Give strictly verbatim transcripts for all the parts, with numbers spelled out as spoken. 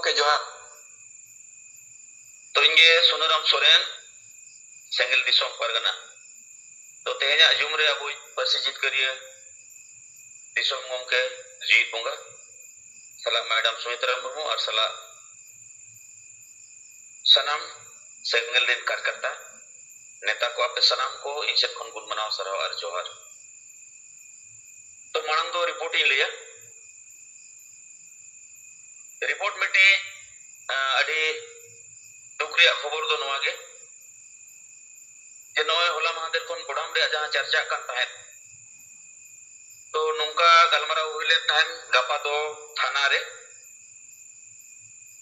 ᱜᱚᱢᱠᱮ ᱡᱚᱦᱟᱨ᱾ ᱛᱚ, ᱤᱧ ᱜᱮ ᱥᱩᱱᱟᱹᱨᱟᱢ ᱥᱚᱨᱮᱱ, ᱥᱮᱸᱜᱮᱞ ᱫᱤᱥᱚᱢ ᱯᱟᱨᱜᱟᱱᱟ᱾ ᱛᱚ, ᱛᱮᱦᱮᱧᱟᱜ ᱡᱩᱢ ᱨᱮ ᱟᱵᱚᱭᱤᱡ ᱯᱟᱹᱨᱥᱤ ᱡᱤᱛᱠᱟᱹᱨᱤᱭᱟᱹ ᱫᱤᱥᱚᱢ ᱜᱚᱢᱠᱮ ᱡᱤᱣᱤᱫ ᱵᱚᱸᱜᱟ ᱥᱟᱞᱟᱜ ᱢᱮᱰᱟᱢ ᱥᱩᱢᱤᱛᱨᱟ ᱢᱩᱨᱢᱩ ᱟᱨ ᱥᱟᱞᱟᱜ ᱥᱟᱱᱟᱢ ᱥᱮᱸᱜᱮᱞ ᱨᱮᱱ ᱠᱟᱨᱠᱟᱨᱛᱟ ᱱᱮᱛᱟ ᱠᱚ, ᱟᱯᱮ ᱥᱟᱱᱟᱢ ᱠᱚ ᱤᱧ ᱥᱮᱫ ᱠᱷᱚᱱ ᱜᱩᱱ ᱢᱟᱱᱟᱣ, ᱥᱟᱨᱦᱟᱣ ᱟᱨ ᱡᱚᱦᱟᱨ᱾ ᱛᱚ, ᱢᱟᱲᱟᱝ ᱫᱚ ᱨᱤᱯᱳᱨᱴ ᱤᱧ ᱞᱟᱹᱭᱟ᱾ ᱨᱤᱯᱳᱨᱴ ᱢᱤᱫᱴᱤᱡ, ᱟᱸ, ᱟᱹᱰᱤ ᱫᱩᱠ ᱨᱮᱭᱟᱜ ᱠᱷᱚᱵᱚᱨ ᱫᱚ ᱱᱚᱣᱟ ᱜᱮ, ᱡᱮ ᱱᱚᱜᱼᱚᱭ ᱦᱚᱞᱟ ᱢᱟᱦᱫᱮᱨ ᱠᱷᱚᱱ ᱵᱚᱰᱟᱢ ᱨᱮᱭᱟᱜ ᱡᱟᱦᱟᱸ ᱪᱟᱨᱪᱟᱜ ᱠᱟᱱ ᱛᱟᱦᱮᱸᱫ, ᱛᱚ ᱱᱚᱝᱠᱟ ᱜᱟᱞᱢᱟᱨᱟᱣ ᱦᱩᱭ ᱞᱮᱱ ᱛᱟᱦᱮᱸᱫ, ᱜᱟᱯᱟ ᱫᱚ ᱛᱷᱟᱱᱟ ᱨᱮ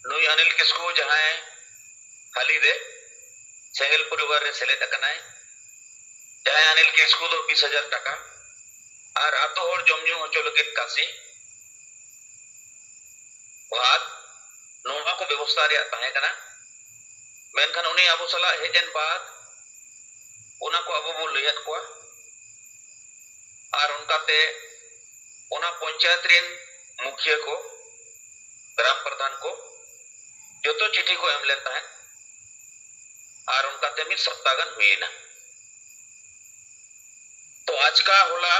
ᱱᱩᱭ ᱚᱱᱤᱞ ᱠᱤᱥᱠᱩ ᱡᱟᱦᱟᱸᱭ ᱦᱟᱹᱞᱤ ᱨᱮ ᱥᱮᱸᱜᱮᱞ ᱯᱚᱨᱤᱵᱟᱨ ᱨᱮ ᱥᱮᱞᱮᱫ ᱟᱠᱟᱱᱟᱭ, ᱡᱟᱦᱟᱸᱭ ᱚᱱᱤᱞ ᱠᱤᱥᱠᱩ ᱫᱚ ᱵᱤᱥ ᱦᱟᱡᱟᱨ ᱴᱟᱠᱟ ᱟᱨ ᱟᱛᱳ ᱦᱚᱲ ᱡᱚᱢ ᱧᱩ ᱦᱚᱪᱚ ᱞᱟᱹᱜᱤᱫ ᱠᱟᱥᱤ ᱵᱷᱟᱛ, ᱱᱚᱣᱟ ᱠᱚ ᱵᱮᱵᱚᱥᱛᱷᱟ ᱨᱮᱭᱟᱜ ᱛᱟᱦᱮᱸ ᱠᱟᱱᱟ᱾ ᱢᱮᱱᱠᱷᱟᱱ ᱩᱱᱤ ᱟᱵᱚ ᱥᱟᱞᱟᱜ ᱦᱮᱡ ᱮᱱ ᱵᱟᱫ ᱚᱱᱟ ᱠᱚ ᱟᱵᱚ ᱵᱚᱱ ᱞᱟᱹᱭᱟᱫ ᱠᱚᱣᱟ᱾ ᱟᱨ ᱚᱱᱠᱟᱛᱮ ᱚᱱᱟ ᱯᱚᱧᱪᱟᱭᱮᱛ ᱨᱮᱱ ᱢᱩᱠᱷᱤᱭᱟᱹ ᱠᱚ, ᱜᱨᱟᱢ ᱯᱨᱚᱫᱷᱟᱱ ᱠᱚ ᱡᱚᱛᱚ ᱪᱤᱴᱷᱤ ᱠᱚ ᱮᱢ ᱞᱮᱱ ᱛᱟᱦᱮᱸᱫ᱾ ᱟᱨ ᱚᱱᱠᱟᱛᱮ ᱢᱤᱫ ᱥᱚᱯᱛᱟ ᱜᱟᱱ ᱦᱩᱭᱮᱱᱟ᱾ ᱛᱚ ᱟᱪᱠᱟ ᱦᱚᱞᱟ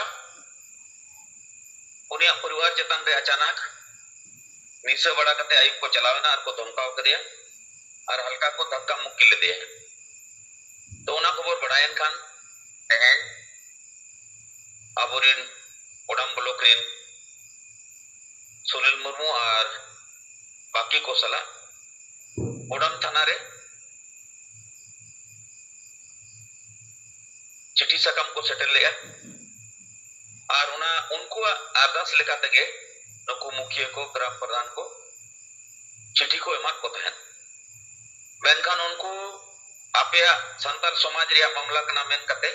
ᱩᱱᱤᱭᱟᱜ ᱯᱚᱨᱤᱵᱟᱨ ᱪᱮᱛᱟᱱ ᱨᱮ ᱟᱪᱟᱱᱟᱠ ᱱᱤᱥᱟᱹ ᱵᱟᱲᱟ ᱠᱟᱛᱮ ᱟᱹᱭᱩᱵ ᱠᱚ ᱪᱟᱞᱟᱣ ᱮᱱᱟ ᱟᱨ ᱠᱚ ᱫᱷᱚᱢᱠᱟᱣ ᱠᱮᱫᱮᱭᱟ ᱟᱨ ᱦᱟᱞᱠᱟ ᱠᱚ ᱫᱷᱟᱠᱠᱟ ᱢᱩᱠᱠᱤ ᱞᱮᱫᱮᱭᱟ᱾ ᱛᱚ ᱚᱱᱟ ᱠᱷᱚᱵᱚᱨ ᱵᱟᱲᱟᱭᱮᱱ ᱠᱷᱟᱱ ᱛᱮᱦᱮᱧ ᱟᱵᱚᱨᱮᱱ ᱵᱚᱰᱟᱢ ᱵᱞᱚᱠ ᱨᱮᱱ ᱥᱩᱱᱤᱞ ᱢᱩᱨᱢᱩ ᱟᱨ ᱵᱟᱹᱠᱤ ᱠᱚ ᱥᱟᱞᱟᱜ ᱵᱚᱰᱟᱢ ᱛᱷᱟᱱᱟ ᱨᱮ ᱪᱤᱴᱷᱤ ᱥᱟᱠᱟᱢ ᱠᱚ ᱥᱮᱴᱮᱨ ᱞᱮᱫᱼᱟ᱾ ᱟᱨ ᱚᱱᱟ ᱩᱱᱠᱩᱣᱟᱜ ᱟᱨᱫᱟᱥ ᱞᱮᱠᱟ ᱛᱮᱜᱮ ᱱᱩᱠᱩ ᱢᱩᱠᱷᱤᱭᱟᱹ ᱠᱚ, ᱜᱨᱟᱢ ᱯᱨᱚᱫᱷᱟᱱ ᱠᱚ ᱪᱤᱴᱷᱤ ᱠᱚ ᱮᱢᱟᱫ ᱠᱚ ᱛᱟᱦᱮᱸᱫ᱾ ᱢᱮᱱᱠᱷᱟᱱ ᱩᱱᱠᱩ ᱟᱯᱮᱭᱟᱜ ᱥᱟᱱᱛᱟᱲ ᱥᱚᱢᱟᱡᱽ ᱨᱮᱭᱟᱜ ᱢᱟᱢᱞᱟ ᱠᱟᱱᱟ ᱢᱮᱱ ᱠᱟᱛᱮ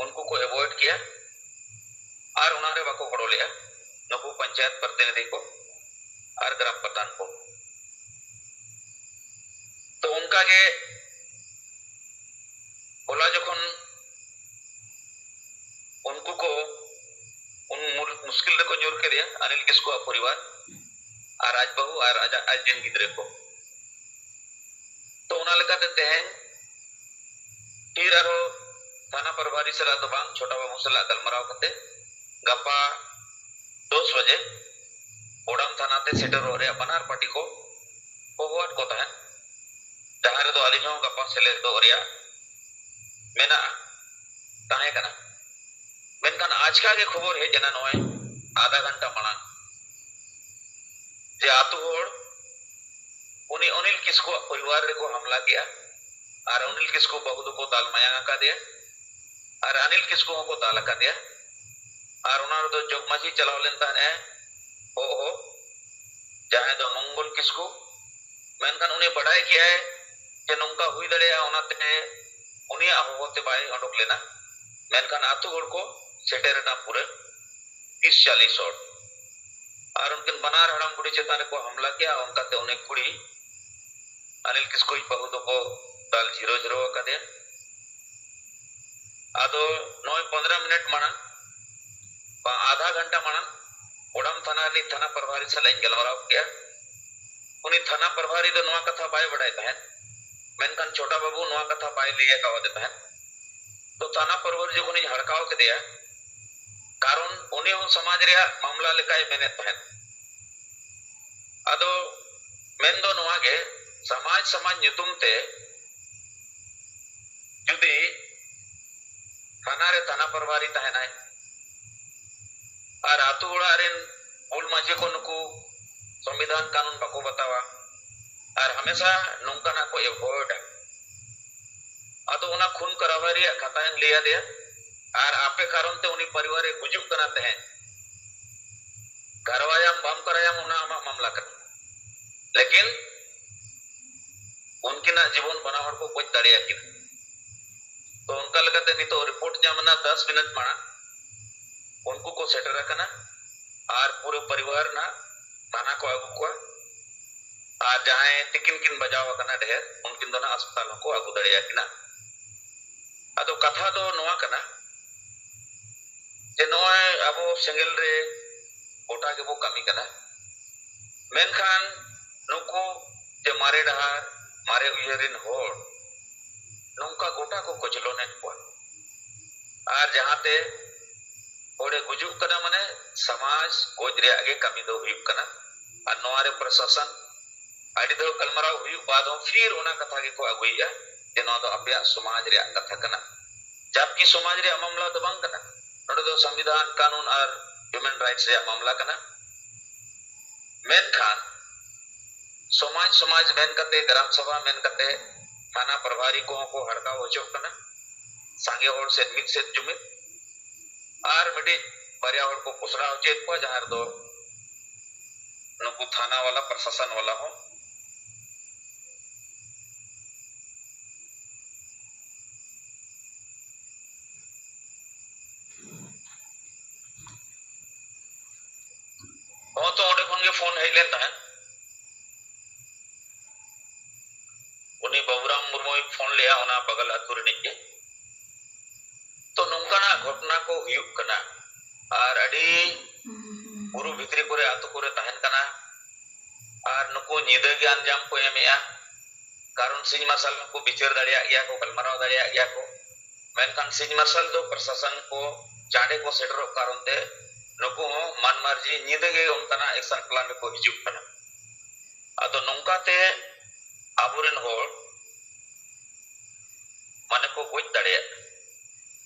ᱩᱱᱠᱩ ᱠᱚ ᱮᱵᱷᱚᱭᱮᱰ ᱠᱮᱜᱼᱟ᱾ ᱟᱨ ᱚᱱᱟᱨᱮ ᱵᱟᱠᱚ ᱜᱚᱲᱚ ᱞᱮᱜᱼᱟ ᱱᱩᱠᱩ ᱯᱚᱧᱪᱟᱭᱮᱛ ᱯᱨᱚᱛᱤᱱᱤᱫᱷᱤ ᱠᱚ ᱟᱨ ᱜᱨᱟᱢ ᱯᱨᱚᱫᱷᱟᱱ ᱠᱚ᱾ ᱛᱚ ᱚᱱᱠᱟᱜᱮ ᱦᱚᱞᱟ ᱡᱚᱠᱷᱚᱱ ᱩᱱᱠᱩ ᱠᱚ ᱩᱱ ᱢᱩᱞ-, ᱢᱩᱥᱠᱤᱞ ᱨᱮᱠᱚ ᱧᱩᱨ ᱠᱮᱫᱮᱭᱟ ᱚᱱᱤᱞ ᱠᱤᱥᱠᱩᱣᱟᱜ ᱯᱚᱨᱤᱵᱟᱨ, ᱟᱨ ᱟᱡ ᱵᱟᱹᱦᱩ ᱟᱨ ᱟᱡᱟᱜ, ᱟᱡ ᱨᱮᱱ ᱜᱤᱫᱽᱨᱟᱹ ᱠᱚ᱾ ᱛᱚ ᱚᱱᱟ ᱞᱮᱠᱟᱛᱮ ᱛᱮᱦᱮᱧ ᱯᱷᱤᱨ ᱟᱨᱦᱚᱸ ᱛᱷᱟᱱᱟ ᱯᱨᱚᱵᱷᱟᱨᱤ ᱥᱟᱞᱟᱜ ᱫᱚ ᱵᱟᱝ, ᱪᱷᱳᱴᱟ ᱵᱟᱹᱵᱩ ᱥᱟᱞᱟᱜ ᱜᱟᱞᱢᱟᱨᱟᱣ ᱠᱟᱛᱮ ᱜᱟᱯᱟ ᱫᱚᱥ ᱵᱟᱡᱮ ᱵᱚᱰᱟᱢ ᱛᱷᱟᱱᱟ ᱛᱮ ᱥᱮᱴᱮᱨᱚᱜ ᱨᱮᱭᱟᱜ ᱵᱟᱱᱟᱨ ᱯᱟᱨᱴᱤ ᱠᱚ ᱦᱚᱦᱚᱣᱟᱫ ᱠᱚ ᱛᱟᱦᱮᱸᱫ, ᱡᱟᱦᱟᱸ ᱨᱮᱫᱚ ᱟᱹᱞᱤᱧ ᱦᱚᱸ ᱜᱟᱯᱟ ᱥᱮᱞᱮᱫᱚᱜ ᱨᱮᱭᱟᱜ ᱢᱮᱱᱟᱜᱼᱟ, ᱛᱟᱦᱮᱸ ᱠᱟᱱᱟ᱾ ᱢᱮᱱᱠᱷᱟᱱ ᱟᱪᱠᱟ ᱜᱮ ᱠᱷᱚᱵᱚᱨ ᱦᱮᱡ ᱮᱱᱟ, ᱱᱚᱜᱼᱚᱭ ᱟᱫᱷᱟ ᱜᱷᱚᱱᱴᱟ ᱢᱟᱲᱟᱝ, ᱡᱮ ᱟᱛᱳ ᱦᱚᱲ ᱩᱱᱤ ᱚᱱᱤᱞ ᱠᱤᱥᱠᱩᱣᱟᱜ ᱯᱚᱨᱤᱵᱟᱨ ᱨᱮᱠᱚ ᱦᱟᱢᱞᱟ ᱠᱮᱜᱼᱟ ᱟᱨ ᱚᱱᱤᱞ ᱠᱤᱥᱠᱩ ᱵᱟᱹᱦᱩ ᱫᱚᱠᱚ ᱫᱟᱞ ᱢᱟᱭᱟᱝ ᱟᱠᱟᱫᱮᱭᱟ ᱟᱨ ᱚᱱᱤᱞ ᱠᱤᱥᱠᱩ ᱦᱚᱸᱠᱚ ᱫᱟᱞ ᱟᱠᱟᱫᱮᱭᱟ᱾ ᱟᱨ ᱚᱱᱟ ᱨᱮᱫᱚ ᱡᱚᱜᱽ ᱢᱟᱹᱡᱷᱤ ᱪᱟᱞᱟᱣ ᱞᱮᱱ ᱛᱟᱦᱮᱸᱫ ᱮ ᱦᱚᱦᱚ, ᱡᱟᱦᱟᱸᱭ ᱫᱚ ᱢᱚᱝᱜᱚᱞ ᱠᱤᱥᱠᱩ᱾ ᱢᱮᱱᱠᱷᱟᱱ ᱩᱱᱤ ᱵᱟᱰᱟᱭ ᱠᱮᱜᱼᱟᱭ ᱡᱮ ᱱᱚᱝᱠᱟ ᱦᱩᱭ ᱫᱟᱲᱮᱭᱟᱜᱼᱟ, ᱚᱱᱟᱛᱮ ᱩᱱᱤᱭᱟᱜ ᱦᱚᱦᱚ ᱛᱮ ᱵᱟᱭ ᱚᱰᱚᱠ ᱞᱮᱱᱟ᱾ ᱢᱮᱱᱠᱷᱟᱱ ᱟᱛᱳ ᱦᱚᱲ ᱠᱚ ᱥᱮᱴᱮᱨ ᱮᱱᱟ ᱯᱩᱨᱟᱹ ᱛᱤᱥ ᱪᱟᱞᱤᱥ ᱦᱚᱲ᱾ ᱟᱨ ᱩᱱᱠᱤᱱ ᱵᱟᱱᱟᱨ ᱦᱟᱲᱟᱢ ᱵᱩᱰᱷᱤ ᱪᱮᱛᱟᱱ ᱨᱮᱠᱚ ᱦᱟᱢᱞᱟ ᱠᱮᱜᱼᱟ᱾ ᱚᱱᱠᱟᱛᱮ ᱩᱱᱤ ᱠᱩᱲᱤ ᱚᱱᱤᱞ ᱠᱤᱥᱠᱩᱭᱤᱡ ᱵᱟᱹᱦᱩ ᱫᱚᱠᱚ ᱫᱟᱞ ᱡᱷᱤᱨᱟᱹᱣ ᱡᱷᱤᱨᱟᱹᱣ ᱟᱠᱟᱫᱮᱭᱟ᱾ ᱟᱫᱚ ᱱᱚᱜᱼᱚᱭ ᱯᱚᱱᱫᱽᱨᱚ ᱢᱤᱱᱤᱴ ᱢᱟᱲᱟᱝ ᱵᱟ ᱟᱫᱷᱟ ᱜᱷᱚᱱᱴᱟ ᱢᱟᱲᱟᱝ ᱵᱚᱰᱟᱢ ᱛᱷᱟᱱᱟ ᱨᱤᱱᱤᱡ ᱛᱷᱟᱱᱟ ᱯᱨᱚᱵᱷᱟᱨᱤ ᱥᱟᱞᱟᱜ ᱤᱧ ᱜᱟᱞᱢᱟᱨᱟᱣ ᱠᱮᱜᱼᱟ᱾ ᱩᱱᱤ ᱛᱷᱟᱱᱟ ᱯᱨᱚᱵᱷᱟᱨᱤ ᱫᱚ ᱱᱚᱣᱟ ᱠᱟᱛᱷᱟ ᱵᱟᱭ ᱵᱟᱰᱟᱭ ᱛᱟᱦᱮᱸᱫ, ᱢᱮᱱᱠᱷᱟᱱ ᱪᱷᱳᱴᱟ ᱵᱟᱹᱵᱩ ᱱᱚᱣᱟ ᱠᱟᱛᱷᱟ ᱵᱟᱭ ᱞᱟᱹᱭ ᱟᱠᱟᱣᱟᱫᱮ ᱛᱟᱦᱮᱸᱫ᱾ ᱛᱚ ᱛᱷᱟᱱᱟ ᱯᱨᱚᱵᱷᱟᱨᱤ ᱡᱚᱠᱷᱚᱱᱤᱧ ᱦᱟᱲᱠᱟᱣ ᱠᱮᱫᱮᱭᱟ, ᱠᱟᱨᱚᱱ ᱩᱱᱤ ᱦᱚᱸ ᱥᱚᱢᱟᱡᱽ ᱨᱮᱭᱟᱜ ᱢᱟᱢᱞᱟ ᱞᱮᱠᱟᱭ ᱢᱮᱱᱮᱫ ᱛᱟᱦᱮᱸᱫ᱾ ᱟᱫᱚ ᱢᱮᱱ ᱫᱚ ᱱᱚᱣᱟ ᱜᱮ, ᱥᱚᱢᱟᱡᱽ ᱥᱚᱢᱟᱡᱽ ᱧᱩᱛᱩᱢ ᱛᱮ ᱡᱩᱫᱤ ᱛᱷᱟᱱᱟ ᱨᱮ ᱛᱷᱟᱱᱟ ᱯᱨᱚᱵᱷᱟᱨᱤ ᱛᱟᱦᱮᱱᱟᱭ ᱟᱨ ᱟᱛᱳ ᱚᱲᱟᱜ ᱨᱮᱱ ᱢᱩᱞ ᱢᱟᱹᱡᱷᱤ ᱠᱚ ᱱᱩᱠᱩ ᱥᱚᱝᱵᱤᱫᱷᱟᱱ ᱠᱟᱹᱱᱩᱱ ᱵᱟᱠᱚ ᱵᱟᱛᱟᱣᱟ ᱟᱨ ᱦᱟᱢᱮᱥᱟ ᱱᱚᱝᱠᱟᱱᱟᱜ ᱠᱚ ᱮᱵᱷᱚᱭᱮᱰᱟ, ᱟᱫᱚ ᱚᱱᱟ ᱠᱷᱩᱱ ᱠᱟᱨᱣᱟᱭ ᱨᱮᱭᱟᱜ ᱠᱟᱛᱷᱟᱧ ᱞᱟᱹᱭ ᱟᱫᱮᱭᱟ᱾ ᱟᱨ ᱟᱯᱮ ᱠᱟᱨᱚᱱ ᱛᱮ ᱩᱱᱤ ᱯᱚᱨᱤᱵᱟᱨ ᱮ ᱜᱩᱡᱩᱜ ᱠᱟᱱᱟ ᱛᱟᱦᱮᱸᱫ, ᱠᱟᱨᱣᱟᱭᱟᱢ ᱵᱟᱢ ᱠᱟᱨᱣᱟᱭᱟᱢ ᱚᱱᱟ ᱟᱢᱟᱜ ᱢᱟᱢᱞᱟ ᱠᱟᱱᱟ, ᱞᱮᱠᱤᱱ ᱩᱱᱠᱤᱱᱟᱜ ᱡᱤᱵᱚᱱ ᱵᱟᱱᱟ ᱦᱚᱲ ᱠᱚ ᱜᱚᱡ ᱫᱟᱲᱮᱭᱟᱠᱤᱱᱟ᱾ ᱛᱚ ᱚᱱᱠᱟ ᱞᱮᱠᱟᱛᱮ ᱱᱤᱛᱚᱜ ᱨᱤᱯᱳᱨᱴ ᱧᱟᱢ ᱮᱱᱟ ᱫᱚᱥ ᱢᱤᱱᱤᱴ ᱢᱟᱲᱟᱝ, ᱩᱱᱠᱩ ᱠᱚ ᱥᱮᱴᱮᱨ ᱟᱠᱟᱱᱟ ᱟᱨ ᱯᱩᱨᱟᱹ ᱯᱚᱨᱤᱵᱟᱨ ᱱᱟᱜ ᱛᱷᱟᱱᱟ ᱠᱚ ᱟᱹᱜᱩ ᱠᱚᱣᱟ᱾ ᱟᱨ ᱡᱟᱦᱟᱸᱭ ᱛᱤᱠᱤᱱ ᱠᱤᱱ ᱵᱟᱡᱟᱣ ᱟᱠᱟᱱᱟ ᱰᱷᱮᱨ, ᱩᱱᱠᱤᱱ ᱫᱚ ᱱᱟᱜ ᱦᱟᱥᱯᱟᱛᱟᱞ ᱦᱚᱸᱠᱚ ᱟᱹᱜᱩ ᱫᱟᱲᱮᱭᱟᱠᱤᱱᱟ᱾ ᱟᱫᱚ ᱠᱟᱛᱷᱟ ᱫᱚ ᱱᱚᱣᱟ ᱠᱟᱱᱟ ᱡᱮ ᱱᱚᱜᱼᱚᱭ ᱟᱵᱚ ᱥᱮᱸᱜᱮᱞ ᱨᱮ ᱜᱚᱴᱟ ᱜᱮᱵᱚ ᱠᱟᱹᱢᱤ ᱠᱟᱱᱟ, ᱢᱮᱱᱠᱷᱟᱱ ᱱᱩᱠᱩ ᱡᱮ ᱢᱟᱨᱮ ᱰᱟᱦᱟᱨ, ᱢᱟᱨᱮ ᱩᱭᱦᱟᱹᱨ ᱨᱮᱱ ᱦᱚᱲ ᱱᱚᱝᱠᱟ ᱜᱚᱴᱟ ᱠᱚ ᱠᱚᱪᱞᱚᱱᱮᱫ ᱠᱚᱣᱟ᱾ ᱟᱨ ᱡᱟᱦᱟᱸᱛᱮ ᱦᱚᱲᱮ ᱜᱩᱡᱩᱜ ᱠᱟᱱᱟ, ᱢᱟᱱᱮ ᱥᱚᱢᱟᱡᱽ ᱜᱚᱡ ᱨᱮᱭᱟᱜ ᱜᱮ ᱠᱟᱹᱢᱤ ᱫᱚ ᱦᱩᱭᱩᱜ ᱠᱟᱱᱟ᱾ ᱟᱨ ᱱᱚᱣᱟ ᱨᱮ ᱯᱨᱚᱥᱟᱥᱚᱱ ᱟᱹᱰᱤ ᱫᱷᱟᱣ ᱜᱟᱞᱢᱟᱨᱟᱣ ᱦᱩᱭᱩᱜ ᱵᱟᱫ ᱦᱚᱸ ᱯᱷᱤᱨ ᱚᱱᱟ ᱠᱟᱛᱷᱟ ᱜᱮᱠᱚ ᱟᱹᱜᱩᱭᱮᱫᱼᱟ ᱡᱮ ᱱᱚᱣᱟ ᱫᱚ ᱟᱯᱮᱭᱟᱜ ᱥᱚᱢᱟᱡᱽ ᱨᱮᱭᱟᱜ ᱠᱟᱛᱷᱟ ᱠᱟᱱᱟ, ᱡᱟᱵᱠᱤ ᱥᱚᱢᱟᱡᱽ ᱨᱮᱭᱟᱜ ᱢᱟᱢᱞᱟ ᱫᱚ ᱵᱟᱝ ᱠᱟᱱᱟ᱾ ᱱᱚᱰᱮ ᱫᱚ ᱥᱚᱝᱵᱤᱫᱷᱟᱱ, ᱠᱟᱹᱱᱩᱱ ᱟᱨ ᱦᱤᱭᱩᱢᱮᱱ ᱨᱟᱭᱤᱴᱥ ᱨᱮᱭᱟᱜ ᱢᱟᱢᱞᱟ ᱠᱟᱱᱟ᱾ ᱢᱮᱱᱠᱷᱟᱱ ᱥᱚᱢᱟᱡᱽ ᱥᱚᱢᱟᱡᱽ ᱢᱮᱱ ᱠᱟᱛᱮ, ᱜᱨᱟᱢ ᱥᱟᱵᱷᱟ ᱢᱮᱱ ᱠᱟᱛᱮ ᱛᱷᱟᱱᱟ ᱯᱨᱚᱵᱷᱟᱨᱤ ᱠᱚᱦᱚᱸ ᱠᱚ ᱦᱟᱲᱠᱟᱣ ᱦᱚᱪᱚᱜ ᱠᱟᱱᱟ᱾ ᱥᱟᱸᱜᱮ ᱦᱚᱲ ᱥᱮᱫ ᱢᱤᱫ ᱥᱮᱫ ᱡᱩᱢᱤᱫ, ᱟᱨ ᱢᱤᱫᱴᱤᱡ ᱵᱟᱨᱭᱟ ᱦᱚᱲ ᱠᱚ ᱯᱚᱥᱲᱟ ᱦᱚᱪᱚᱭᱮᱫ ᱠᱚᱣᱟ, ᱡᱟᱦᱟᱸ ᱨᱮᱫᱚ ᱱᱩᱠᱩ ᱛᱷᱟᱱᱟ ᱣᱟᱞᱟ, ᱯᱨᱚᱥᱟᱥᱚᱱ ᱣᱟᱞᱟ ᱦᱚᱸ ᱦᱚᱸ ᱛᱚ ᱚᱸᱰᱮ ᱠᱷᱚᱱ ᱜᱮ ᱯᱷᱳᱱ ᱦᱮᱡ ᱞᱮᱱ ᱛᱟᱦᱮᱸᱫ᱾ ᱩᱱᱤ ᱵᱟᱵᱩᱨᱟᱢ ᱢᱩᱨᱢᱩᱭ ᱯᱷᱳᱱ ᱞᱮᱜᱼᱟ, ᱚᱱᱟ ᱵᱟᱜᱟᱞ ᱟᱹᱛᱩ ᱨᱤᱱᱤᱡ ᱜᱮ᱾ ᱛᱚ ᱱᱚᱝᱠᱟᱱᱟᱜ ᱜᱷᱚᱴᱚᱱᱟ ᱠᱚ ᱦᱩᱭᱩᱜ ᱠᱟᱱᱟ, ᱟᱨ ᱟᱹᱰᱤ ᱵᱩᱨᱩ ᱵᱷᱤᱛᱨᱤ ᱠᱚᱨᱮ, ᱟᱹᱛᱩ ᱠᱚᱨᱮ ᱛᱟᱦᱮᱱ ᱠᱟᱱᱟ, ᱟᱨ ᱱᱩᱠᱩ ᱧᱤᱫᱟᱹ ᱜᱮ ᱟᱧᱡᱟᱢ ᱠᱚ ᱮᱢᱮᱜᱼᱟ᱾ ᱠᱟᱨᱚᱱ ᱥᱤᱧ ᱢᱟᱨᱥᱟᱞ ᱦᱚᱸᱠᱚ ᱵᱤᱪᱟᱹᱨ ᱫᱟᱲᱮᱭᱟᱜ ᱜᱮᱭᱟ ᱠᱚ, ᱜᱟᱞᱢᱟᱨᱟᱣ ᱫᱟᱲᱮᱭᱟᱜ ᱜᱮᱭᱟ ᱠᱚ, ᱢᱮᱱᱠᱷᱟᱱ ᱥᱤᱧ ᱢᱟᱨᱥᱟᱞ ᱫᱚ ᱯᱨᱚᱥᱟᱥᱚᱱ ᱠᱚ ᱪᱟᱸᱰᱮ ᱠᱚ ᱥᱮᱴᱮᱨᱚᱜ ᱠᱟᱨᱚᱱ ᱛᱮ ᱱᱩᱠᱩ ᱦᱚᱸ ᱢᱟᱱ ᱢᱟᱨᱡᱤ ᱧᱤᱫᱟᱹ ᱜᱮ ᱚᱱᱠᱟᱱᱟᱜ ᱮᱠᱥᱚᱱ ᱯᱞᱟᱱ ᱨᱮᱠᱚ ᱦᱤᱡᱩᱜ ᱠᱟᱱᱟ᱾ ᱟᱫᱚ ᱱᱚᱝᱠᱟᱛᱮ ᱟᱵᱚᱨᱮᱱ ᱦᱚᱲ ᱢᱟᱱᱮ ᱠᱚ ᱜᱚᱡ ᱫᱟᱲᱮᱭᱟᱜ ᱠᱟᱱᱟ᱾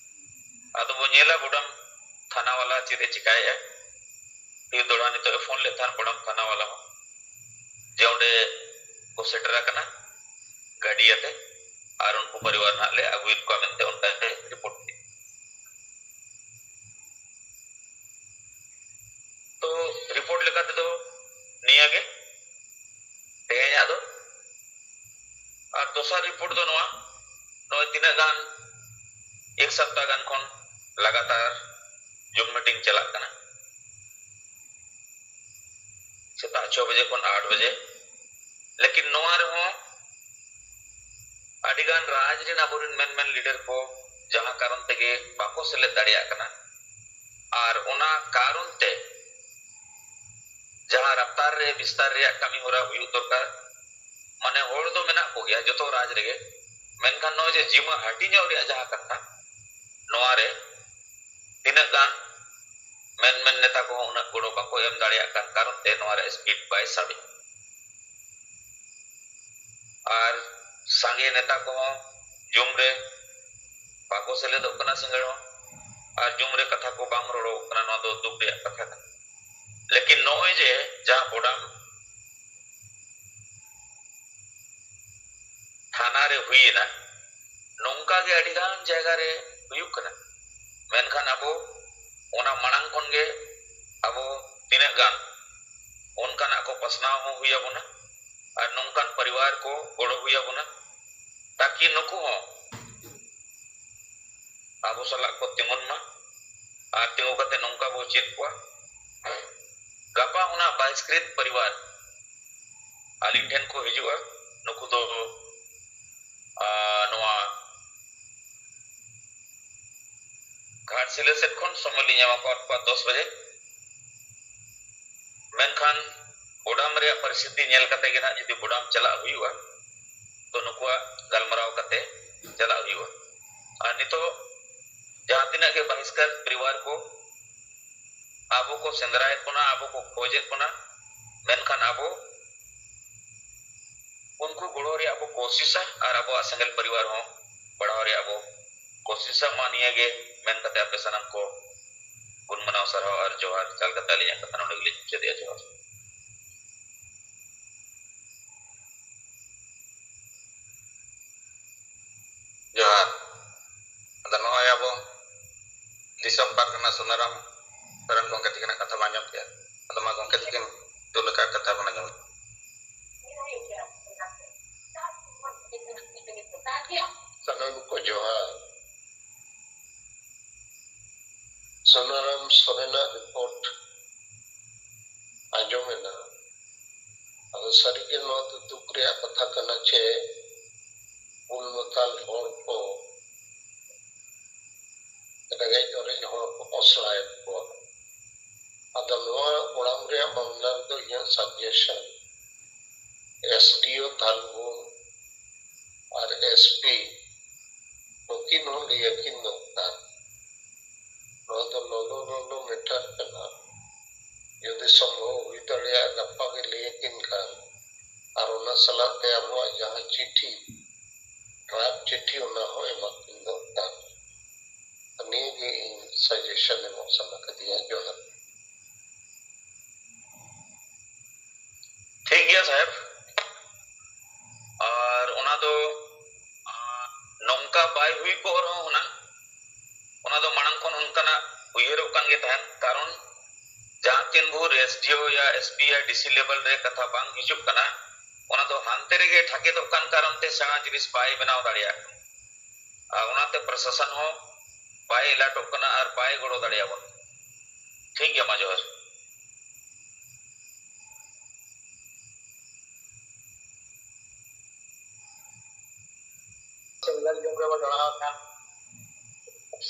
ᱟᱫᱚ ᱵᱚ ᱧᱮᱞᱟ ᱵᱚᱰᱟᱢ ᱛᱷᱟᱱᱟ ᱣᱟᱞᱟ ᱪᱮᱫ ᱮ ᱪᱤᱠᱟᱭᱮᱫᱼᱟ᱾ ᱯᱷᱤᱨ ᱫᱚᱲᱦᱟ ᱱᱤᱛᱚᱜ ᱮ ᱯᱷᱳᱱ ᱞᱮᱫ ᱛᱟᱦᱮᱱ ᱵᱚᱰᱟᱢ ᱛᱷᱟᱱᱟ ᱣᱟᱞᱟ ᱦᱚᱸ, ᱡᱮ ᱚᱸᱰᱮ ᱠᱚ ᱥᱮᱴᱮᱨ ᱟᱠᱟᱱᱟ ᱜᱟᱹᱰᱤ ᱟᱛᱮ, ᱟᱨ ᱩᱱᱠᱩ ᱯᱚᱨᱤᱵᱟᱨ ᱱᱟᱦᱟᱜ ᱞᱮ ᱟᱹᱜᱩᱭᱮᱫ ᱠᱚᱣᱟ ᱢᱮᱱᱛᱮ ᱚᱱᱠᱟ ᱨᱤᱯᱳᱨᱴ ᱠᱮᱫ᱾ ᱛᱚ ᱨᱤᱯᱳᱨᱴ ᱞᱮᱠᱟ ᱛᱮᱫᱚ ᱱᱤᱭᱟᱹ ᱜᱮ ᱛᱮᱦᱮᱧᱟᱜ ᱫᱚ᱾ ᱟᱨ ᱫᱚᱥᱟᱨ ᱨᱤᱯᱳᱨᱴ ᱫᱚ ᱱᱚᱣᱟ, ᱱᱚᱜᱼᱚᱭ ᱛᱤᱱᱟᱹᱜ ᱜᱟᱱ ᱮᱠ ᱥᱟᱯᱛᱟ ᱜᱟᱱ ᱠᱷᱚᱱ ᱞᱟᱜᱟᱛᱟᱨ ᱡᱩᱢ ᱢᱤᱴᱤᱝ ᱪᱟᱞᱟᱜ ᱠᱟᱱᱟ ᱥᱮᱛᱟᱜ ᱪᱷᱚ ᱵᱟᱡᱮ ᱠᱷᱚᱱ ᱟᱴ ᱵᱟᱡᱮ᱾ ᱞᱮᱠᱤᱱ ᱱᱚᱣᱟ ᱨᱮᱦᱚᱸ ᱟᱹᱰᱤᱜᱟᱱ ᱨᱟᱡᱽ ᱨᱮᱱ ᱟᱵᱚᱨᱮᱱ ᱢᱮᱱ ᱢᱮᱱ ᱞᱤᱰᱟᱨ ᱠᱚ ᱡᱟᱦᱟᱸ ᱠᱟᱨᱚᱱ ᱛᱮᱜᱮ ᱵᱟᱠᱚ ᱥᱮᱞᱮᱫ ᱫᱟᱲᱮᱭᱟᱜ ᱠᱟᱱᱟ, ᱟᱨ ᱚᱱᱟ ᱠᱟᱨᱚᱱ ᱛᱮ ᱡᱟᱦᱟᱸ ᱨᱟᱯᱛᱟᱨ ᱨᱮ ᱵᱤᱥᱛᱟᱨ ᱨᱮᱭᱟᱜ ᱠᱟᱹᱢᱤ ᱦᱚᱨᱟ ᱦᱩᱭᱩᱜ ᱫᱚᱨᱠᱟᱨ᱾ ᱢᱟᱱᱮ ᱦᱚᱲ ᱫᱚ ᱢᱮᱱᱟᱜ ᱠᱚᱜᱮᱭᱟ ᱡᱚᱛᱚ ᱨᱟᱡᱽ ᱨᱮᱜᱮ, ᱢᱮᱱᱠᱷᱟᱱ ᱱᱚᱜᱼᱚᱭ ᱡᱮ ᱡᱤᱢᱟᱹ ᱦᱟᱹᱴᱤᱧᱚᱜ ᱨᱮᱭᱟᱜ ᱡᱟᱦᱟᱸ ᱠᱟᱛᱷᱟ, ᱱᱚᱣᱟ ᱨᱮ ᱛᱤᱱᱟᱹᱜ ᱜᱟᱱ ᱢᱮᱱ ᱢᱮᱱ ᱱᱮᱛᱟ ᱠᱚᱦᱚᱸ ᱩᱱᱟᱹᱜ ᱜᱚᱲᱚ ᱵᱟᱠᱚ ᱮᱢ ᱫᱟᱲᱮᱭᱟᱜ ᱠᱟᱱ ᱠᱟᱨᱚᱱ ᱛᱮ ᱱᱚᱣᱟ ᱨᱮ ᱥᱯᱤᱰ ᱵᱟᱭ ᱥᱟᱵ ᱮᱫᱟ᱾ ᱟᱨ ᱥᱟᱸᱜᱮ ᱱᱮᱛᱟ ᱠᱚᱦᱚᱸ ᱡᱩᱢ ᱨᱮ ᱵᱟᱠᱚ ᱥᱮᱞᱮᱫᱚᱜ ᱠᱟᱱᱟ ᱥᱤᱸᱜᱟᱹᱲ ᱦᱚᱸ, ᱟᱨ ᱡᱩᱢ ᱨᱮ ᱠᱟᱛᱷᱟ ᱠᱚ ᱵᱟᱝ ᱨᱚᱲᱚᱜ ᱠᱟᱱᱟ᱾ ᱱᱚᱣᱟ ᱫᱚ ᱫᱩᱠ ᱨᱮᱭᱟᱜ ᱠᱟᱛᱷᱟ ᱠᱟᱱᱟ᱾ ᱞᱮᱠᱤᱱ ᱱᱚᱜᱼᱚᱭ ᱡᱮ ᱡᱟᱦᱟᱸ ᱵᱚᱰᱟᱢ ᱛᱷᱟᱱᱟ ᱨᱮ ᱦᱩᱭᱮᱱᱟ, ᱱᱚᱝᱠᱟ ᱜᱮ ᱟᱹᱰᱤ ᱜᱟᱱ ᱡᱟᱭᱜᱟ ᱨᱮ ᱦᱩᱭᱩᱜ ᱠᱟᱱᱟ᱾ ᱢᱮᱱᱠᱷᱟᱱ ᱟᱵᱚ ᱚᱱᱟ ᱢᱟᱲᱟᱝ ᱠᱷᱚᱱ ᱜᱮ ᱟᱵᱚ ᱛᱤᱱᱟᱹᱜ ᱜᱟᱱ ᱚᱱᱠᱟᱱᱟᱜ ᱠᱚ ᱯᱟᱥᱱᱟᱣ ᱦᱚᱸ ᱦᱩᱭ ᱟᱵᱚᱱᱟ, ᱟᱨ ᱱᱚᱝᱠᱟᱱ ᱯᱚᱨᱤᱵᱟᱨ ᱠᱚ ᱜᱚᱲᱚ ᱦᱩᱭ ᱟᱵᱚᱱᱟ, ᱛᱟᱠᱤ ᱱᱩᱠᱩ ᱦᱚᱸ ᱟᱵᱚ ᱥᱟᱞᱟᱜ ᱠᱚ ᱛᱤᱸᱜᱩᱱ ᱢᱟ᱾ ᱟᱨ ᱛᱤᱸᱜᱩ ᱠᱟᱛᱮ ᱱᱚᱝᱠᱟ ᱵᱚ ᱪᱮᱫ ᱠᱚᱣᱟ, ᱜᱟᱯᱟ ᱚᱱᱟ ᱵᱟᱦᱤᱥᱠᱨᱤᱛ ᱯᱚᱨᱤᱵᱟᱨ ᱟᱹᱞᱤᱧ ᱴᱷᱮᱱ ᱠᱚ ᱦᱤᱡᱩᱜᱼᱟ᱾ ᱱᱩᱠᱩ ᱫᱚ, ᱟᱨ ᱱᱚᱣᱟ ᱜᱷᱟᱴᱥᱤᱞᱟᱹ ᱥᱮᱫ ᱠᱷᱚᱱ ᱥᱚᱢᱚᱭ ᱞᱤᱧ ᱮᱢᱟ ᱠᱚᱣᱟ ᱫᱚᱥ ᱵᱟᱡᱮ᱾ ᱢᱮᱱᱠᱷᱟᱱ ᱵᱚᱰᱟᱢ ᱨᱮᱭᱟᱜ ᱯᱚᱨᱤᱥᱛᱷᱤᱛᱤ ᱧᱮᱞ ᱠᱟᱛᱮ ᱜᱮ ᱱᱟᱦᱟᱜ ᱡᱩᱫᱤ ᱵᱚᱰᱟᱢ ᱪᱟᱞᱟᱜ ᱦᱩᱭᱩᱜᱼᱟ, ᱛᱚ ᱱᱩᱠᱩᱣᱟᱜ ᱜᱟᱞᱢᱟᱨᱟᱣ ᱠᱟᱛᱮ ᱪᱟᱞᱟᱜ ᱦᱩᱭᱩᱜᱼᱟ᱾ ᱟᱨ ᱱᱤᱛᱚᱜ ᱡᱟᱦᱟᱸ ᱛᱤᱱᱟᱹᱜ ᱜᱮ ᱵᱟᱦᱤᱥᱠᱟᱨ ᱯᱚᱨᱤᱵᱟᱨ ᱠᱚ ᱟᱵᱚ ᱠᱚ ᱥᱮᱸᱫᱽᱨᱟᱭᱮᱫ ᱵᱚᱱᱟ, ᱟᱵᱚ ᱠᱚ ᱠᱷᱚᱡᱮᱫ ᱵᱚᱱᱟ, ᱢᱮᱱᱠᱷᱟᱱ ᱟᱵᱚ ᱩᱱᱠᱩ ᱜᱚᱲᱚ ᱨᱮᱭᱟᱜ ᱵᱚ ᱠᱳᱥᱤᱥᱟ ᱟᱨ ᱟᱵᱚᱣᱟᱜ ᱥᱮᱸᱜᱮᱞ ᱯᱚᱨᱤᱵᱟᱨ ᱦᱚᱸ ᱵᱟᱲᱦᱟᱣ ᱨᱮᱭᱟᱜ ᱵᱚ ᱠᱳᱥᱤᱥᱟ᱾ ᱢᱟ ᱱᱤᱭᱟᱹ ᱜᱮ ᱢᱮᱱ ᱠᱟᱛᱮ ᱟᱯᱮ ᱥᱟᱱᱟᱢ ᱠᱚ ᱜᱩᱱ ᱢᱟᱱᱟᱣ ᱥᱟᱨᱦᱟᱣ ᱟᱨ ᱡᱚᱦᱟᱨ ᱪᱟᱞ ᱠᱟᱛᱮ ᱟᱹᱞᱤᱧᱟᱜ ᱠᱟᱛᱷᱟ ᱱᱚᱰᱮ ᱜᱮᱞᱤᱧ ᱢᱩᱪᱟᱹᱫᱮᱜᱼᱟ᱾ ᱡᱚᱦᱟᱨ᱾ ᱡᱚᱦᱟᱨ᱾ ᱟᱫᱚ ᱱᱚᱜᱼᱚᱭ ᱟᱵᱚ ᱫᱤᱥᱚᱢ ᱯᱟᱨᱜᱟᱱᱟ ᱥᱩᱱᱟᱨᱟᱢ ᱥᱚᱨᱮᱱ ᱜᱚᱢᱠᱮ ᱛᱤᱠᱤᱱᱟᱜ ᱠᱟᱛᱷᱟ ᱵᱚᱱ ᱟᱸᱡᱚᱢ ᱠᱮᱫᱟ᱾ ᱟᱫᱚ ᱢᱟ ᱜᱚᱢᱠᱮ ᱛᱤᱠᱤᱱ ᱪᱮᱫ ᱞᱮᱠᱟ ᱠᱟᱛᱷᱟ ᱵᱚᱱ ᱟᱸᱡᱚᱢ ᱠᱮᱫᱟ᱾ ᱥᱟᱱᱟᱢ ᱠᱚ ᱡᱚᱦᱟᱨ᱾ ᱥᱩᱱᱟᱨᱟᱢ ᱥᱚᱨᱮᱱᱟᱜ ᱨᱤᱯᱳᱨᱴ ᱟᱸᱡᱚᱢᱮᱱᱟ᱾ ᱟᱫᱚ ᱥᱟᱹᱨᱤᱜᱮ ᱱᱚᱣᱟ ᱫᱚ ᱫᱩᱠ ᱨᱮᱭᱟᱜ ᱠᱟᱛᱷᱟ ᱠᱟᱱᱟ ᱡᱮ ᱩᱞ ᱢᱟᱛᱟᱞ ᱦᱚᱲ ᱠᱚ, ᱨᱮᱸᱜᱮᱡ ᱚᱨᱮᱡ ᱦᱚᱲ ᱠᱚ ᱯᱚᱥᱲᱟᱭᱮᱫ ᱠᱚᱣᱟ᱾ ᱟᱫᱚ ᱱᱚᱣᱟ ᱚᱲᱟᱜ ᱨᱮᱭᱟᱜ ᱢᱟᱢᱞᱟ ᱨᱮᱫᱚ ᱤᱧᱟᱹᱜ ᱥᱟᱡᱮᱥᱚᱱ, ᱮᱥ ᱰᱤ ᱳ ᱛᱷᱟᱱᱵᱷᱩᱢ ᱟᱨ ᱮᱥ ᱯᱤ ᱱᱩᱠᱤᱱ ᱦᱚᱸ ᱞᱟᱹᱭ ᱟᱹᱠᱤᱱ ᱫᱚᱨᱠᱟᱨ᱾ ᱱᱚᱣᱟ ᱫᱚ ᱞᱚᱞᱚ ᱞᱚᱞᱚ ᱢᱮᱴᱟᱨ ᱠᱟᱱᱟ᱾ ᱡᱩᱫᱤ ᱥᱚᱢᱵᱷᱚᱵ ᱦᱩᱭ ᱫᱟᱲᱮᱭᱟᱜᱼᱟ, ᱜᱟᱯᱟ ᱜᱮ ᱞᱟᱹᱭ ᱟᱹᱠᱤᱱ ᱠᱷᱟᱱ, ᱟᱨ ᱚᱱᱟ ᱥᱟᱞᱟᱜ ᱛᱮ ᱟᱵᱚᱣᱟᱜ ᱡᱟᱦᱟᱸ ᱪᱤᱴᱷᱤ, ᱰᱨᱟᱯ ᱪᱤᱴᱷᱤ, ᱚᱱᱟ ᱦᱚᱸ ᱮᱢᱟ ᱠᱤᱱ ᱫᱚᱨᱠᱟᱨ᱾ ᱱᱤᱭᱟᱹ ᱜᱮ ᱤᱧ ᱥᱟᱡᱮᱥᱚᱱ ᱮᱢᱚᱜ ᱥᱟᱱᱟ ᱠᱟᱫᱤᱧᱟ᱾ ᱡᱚᱦᱟᱨ᱾ ᱴᱷᱤᱠ ᱜᱮᱭᱟ ᱥᱟᱦᱮᱵ, ᱟᱨ ᱚᱱᱟ ᱫᱚ ᱟᱸ, ᱱᱚᱝᱠᱟ ᱵᱟᱭ ᱦᱩᱭ ᱠᱚᱜ ᱨᱮᱦᱚᱸ ᱦᱩᱱᱟᱹᱝ, ᱚᱱᱟ ᱫᱚ ᱢᱟᱲᱟᱝ ᱠᱷᱚᱱ ᱚᱱᱠᱟᱱᱟᱜ ᱩᱭᱦᱟᱹᱨᱚᱜ ᱠᱟᱱ ᱜᱮ ᱛᱟᱦᱮᱸᱱ᱾ ᱠᱟᱨᱚᱱ ᱡᱟᱦᱟᱸ ᱛᱤᱱ ᱵᱷᱳᱨ ᱮᱥ ᱰᱤ ᱳ ᱭᱟ ᱮᱥ ᱯᱤ ᱭᱟ ᱰᱤ ᱥᱤ ᱞᱮᱵᱮᱞ ᱨᱮ ᱠᱟᱛᱷᱟ ᱵᱟᱝ ᱦᱤᱡᱩᱜ ᱠᱟᱱᱟ, ᱚᱱᱟ ᱫᱚ ᱦᱟᱱᱛᱮ ᱨᱮᱜᱮ ᱴᱷᱟᱠᱮᱫᱚᱜ ᱠᱟᱱ ᱠᱟᱨᱚᱱ ᱛᱮ ᱥᱮᱬᱟ ᱡᱤᱱᱤᱥ ᱵᱟᱭ ᱵᱮᱱᱟᱣ ᱫᱟᱲᱮᱭᱟᱜ ᱠᱟᱱᱟ᱾ ᱟᱨ ᱚᱱᱟᱛᱮ ᱯᱨᱚᱥᱟᱥᱚᱱ ᱦᱚᱸ ᱵᱟᱭ ᱮᱞᱟᱨᱴᱚᱜ ᱠᱟᱱᱟ ᱟᱨ ᱵᱟᱭ ᱜᱚᱲᱚ ᱫᱟᱲᱮᱭᱟᱵᱚᱱ ᱠᱟᱱᱟ᱾ ᱴᱷᱤᱠ ᱜᱮᱭᱟ, ᱢᱟ ᱡᱚᱦᱟᱨ᱾ ᱥᱮᱸᱜᱮᱞ ᱡᱩᱜᱽ ᱨᱮᱵᱚ ᱡᱚᱲᱟᱣ ᱟᱠᱟᱱ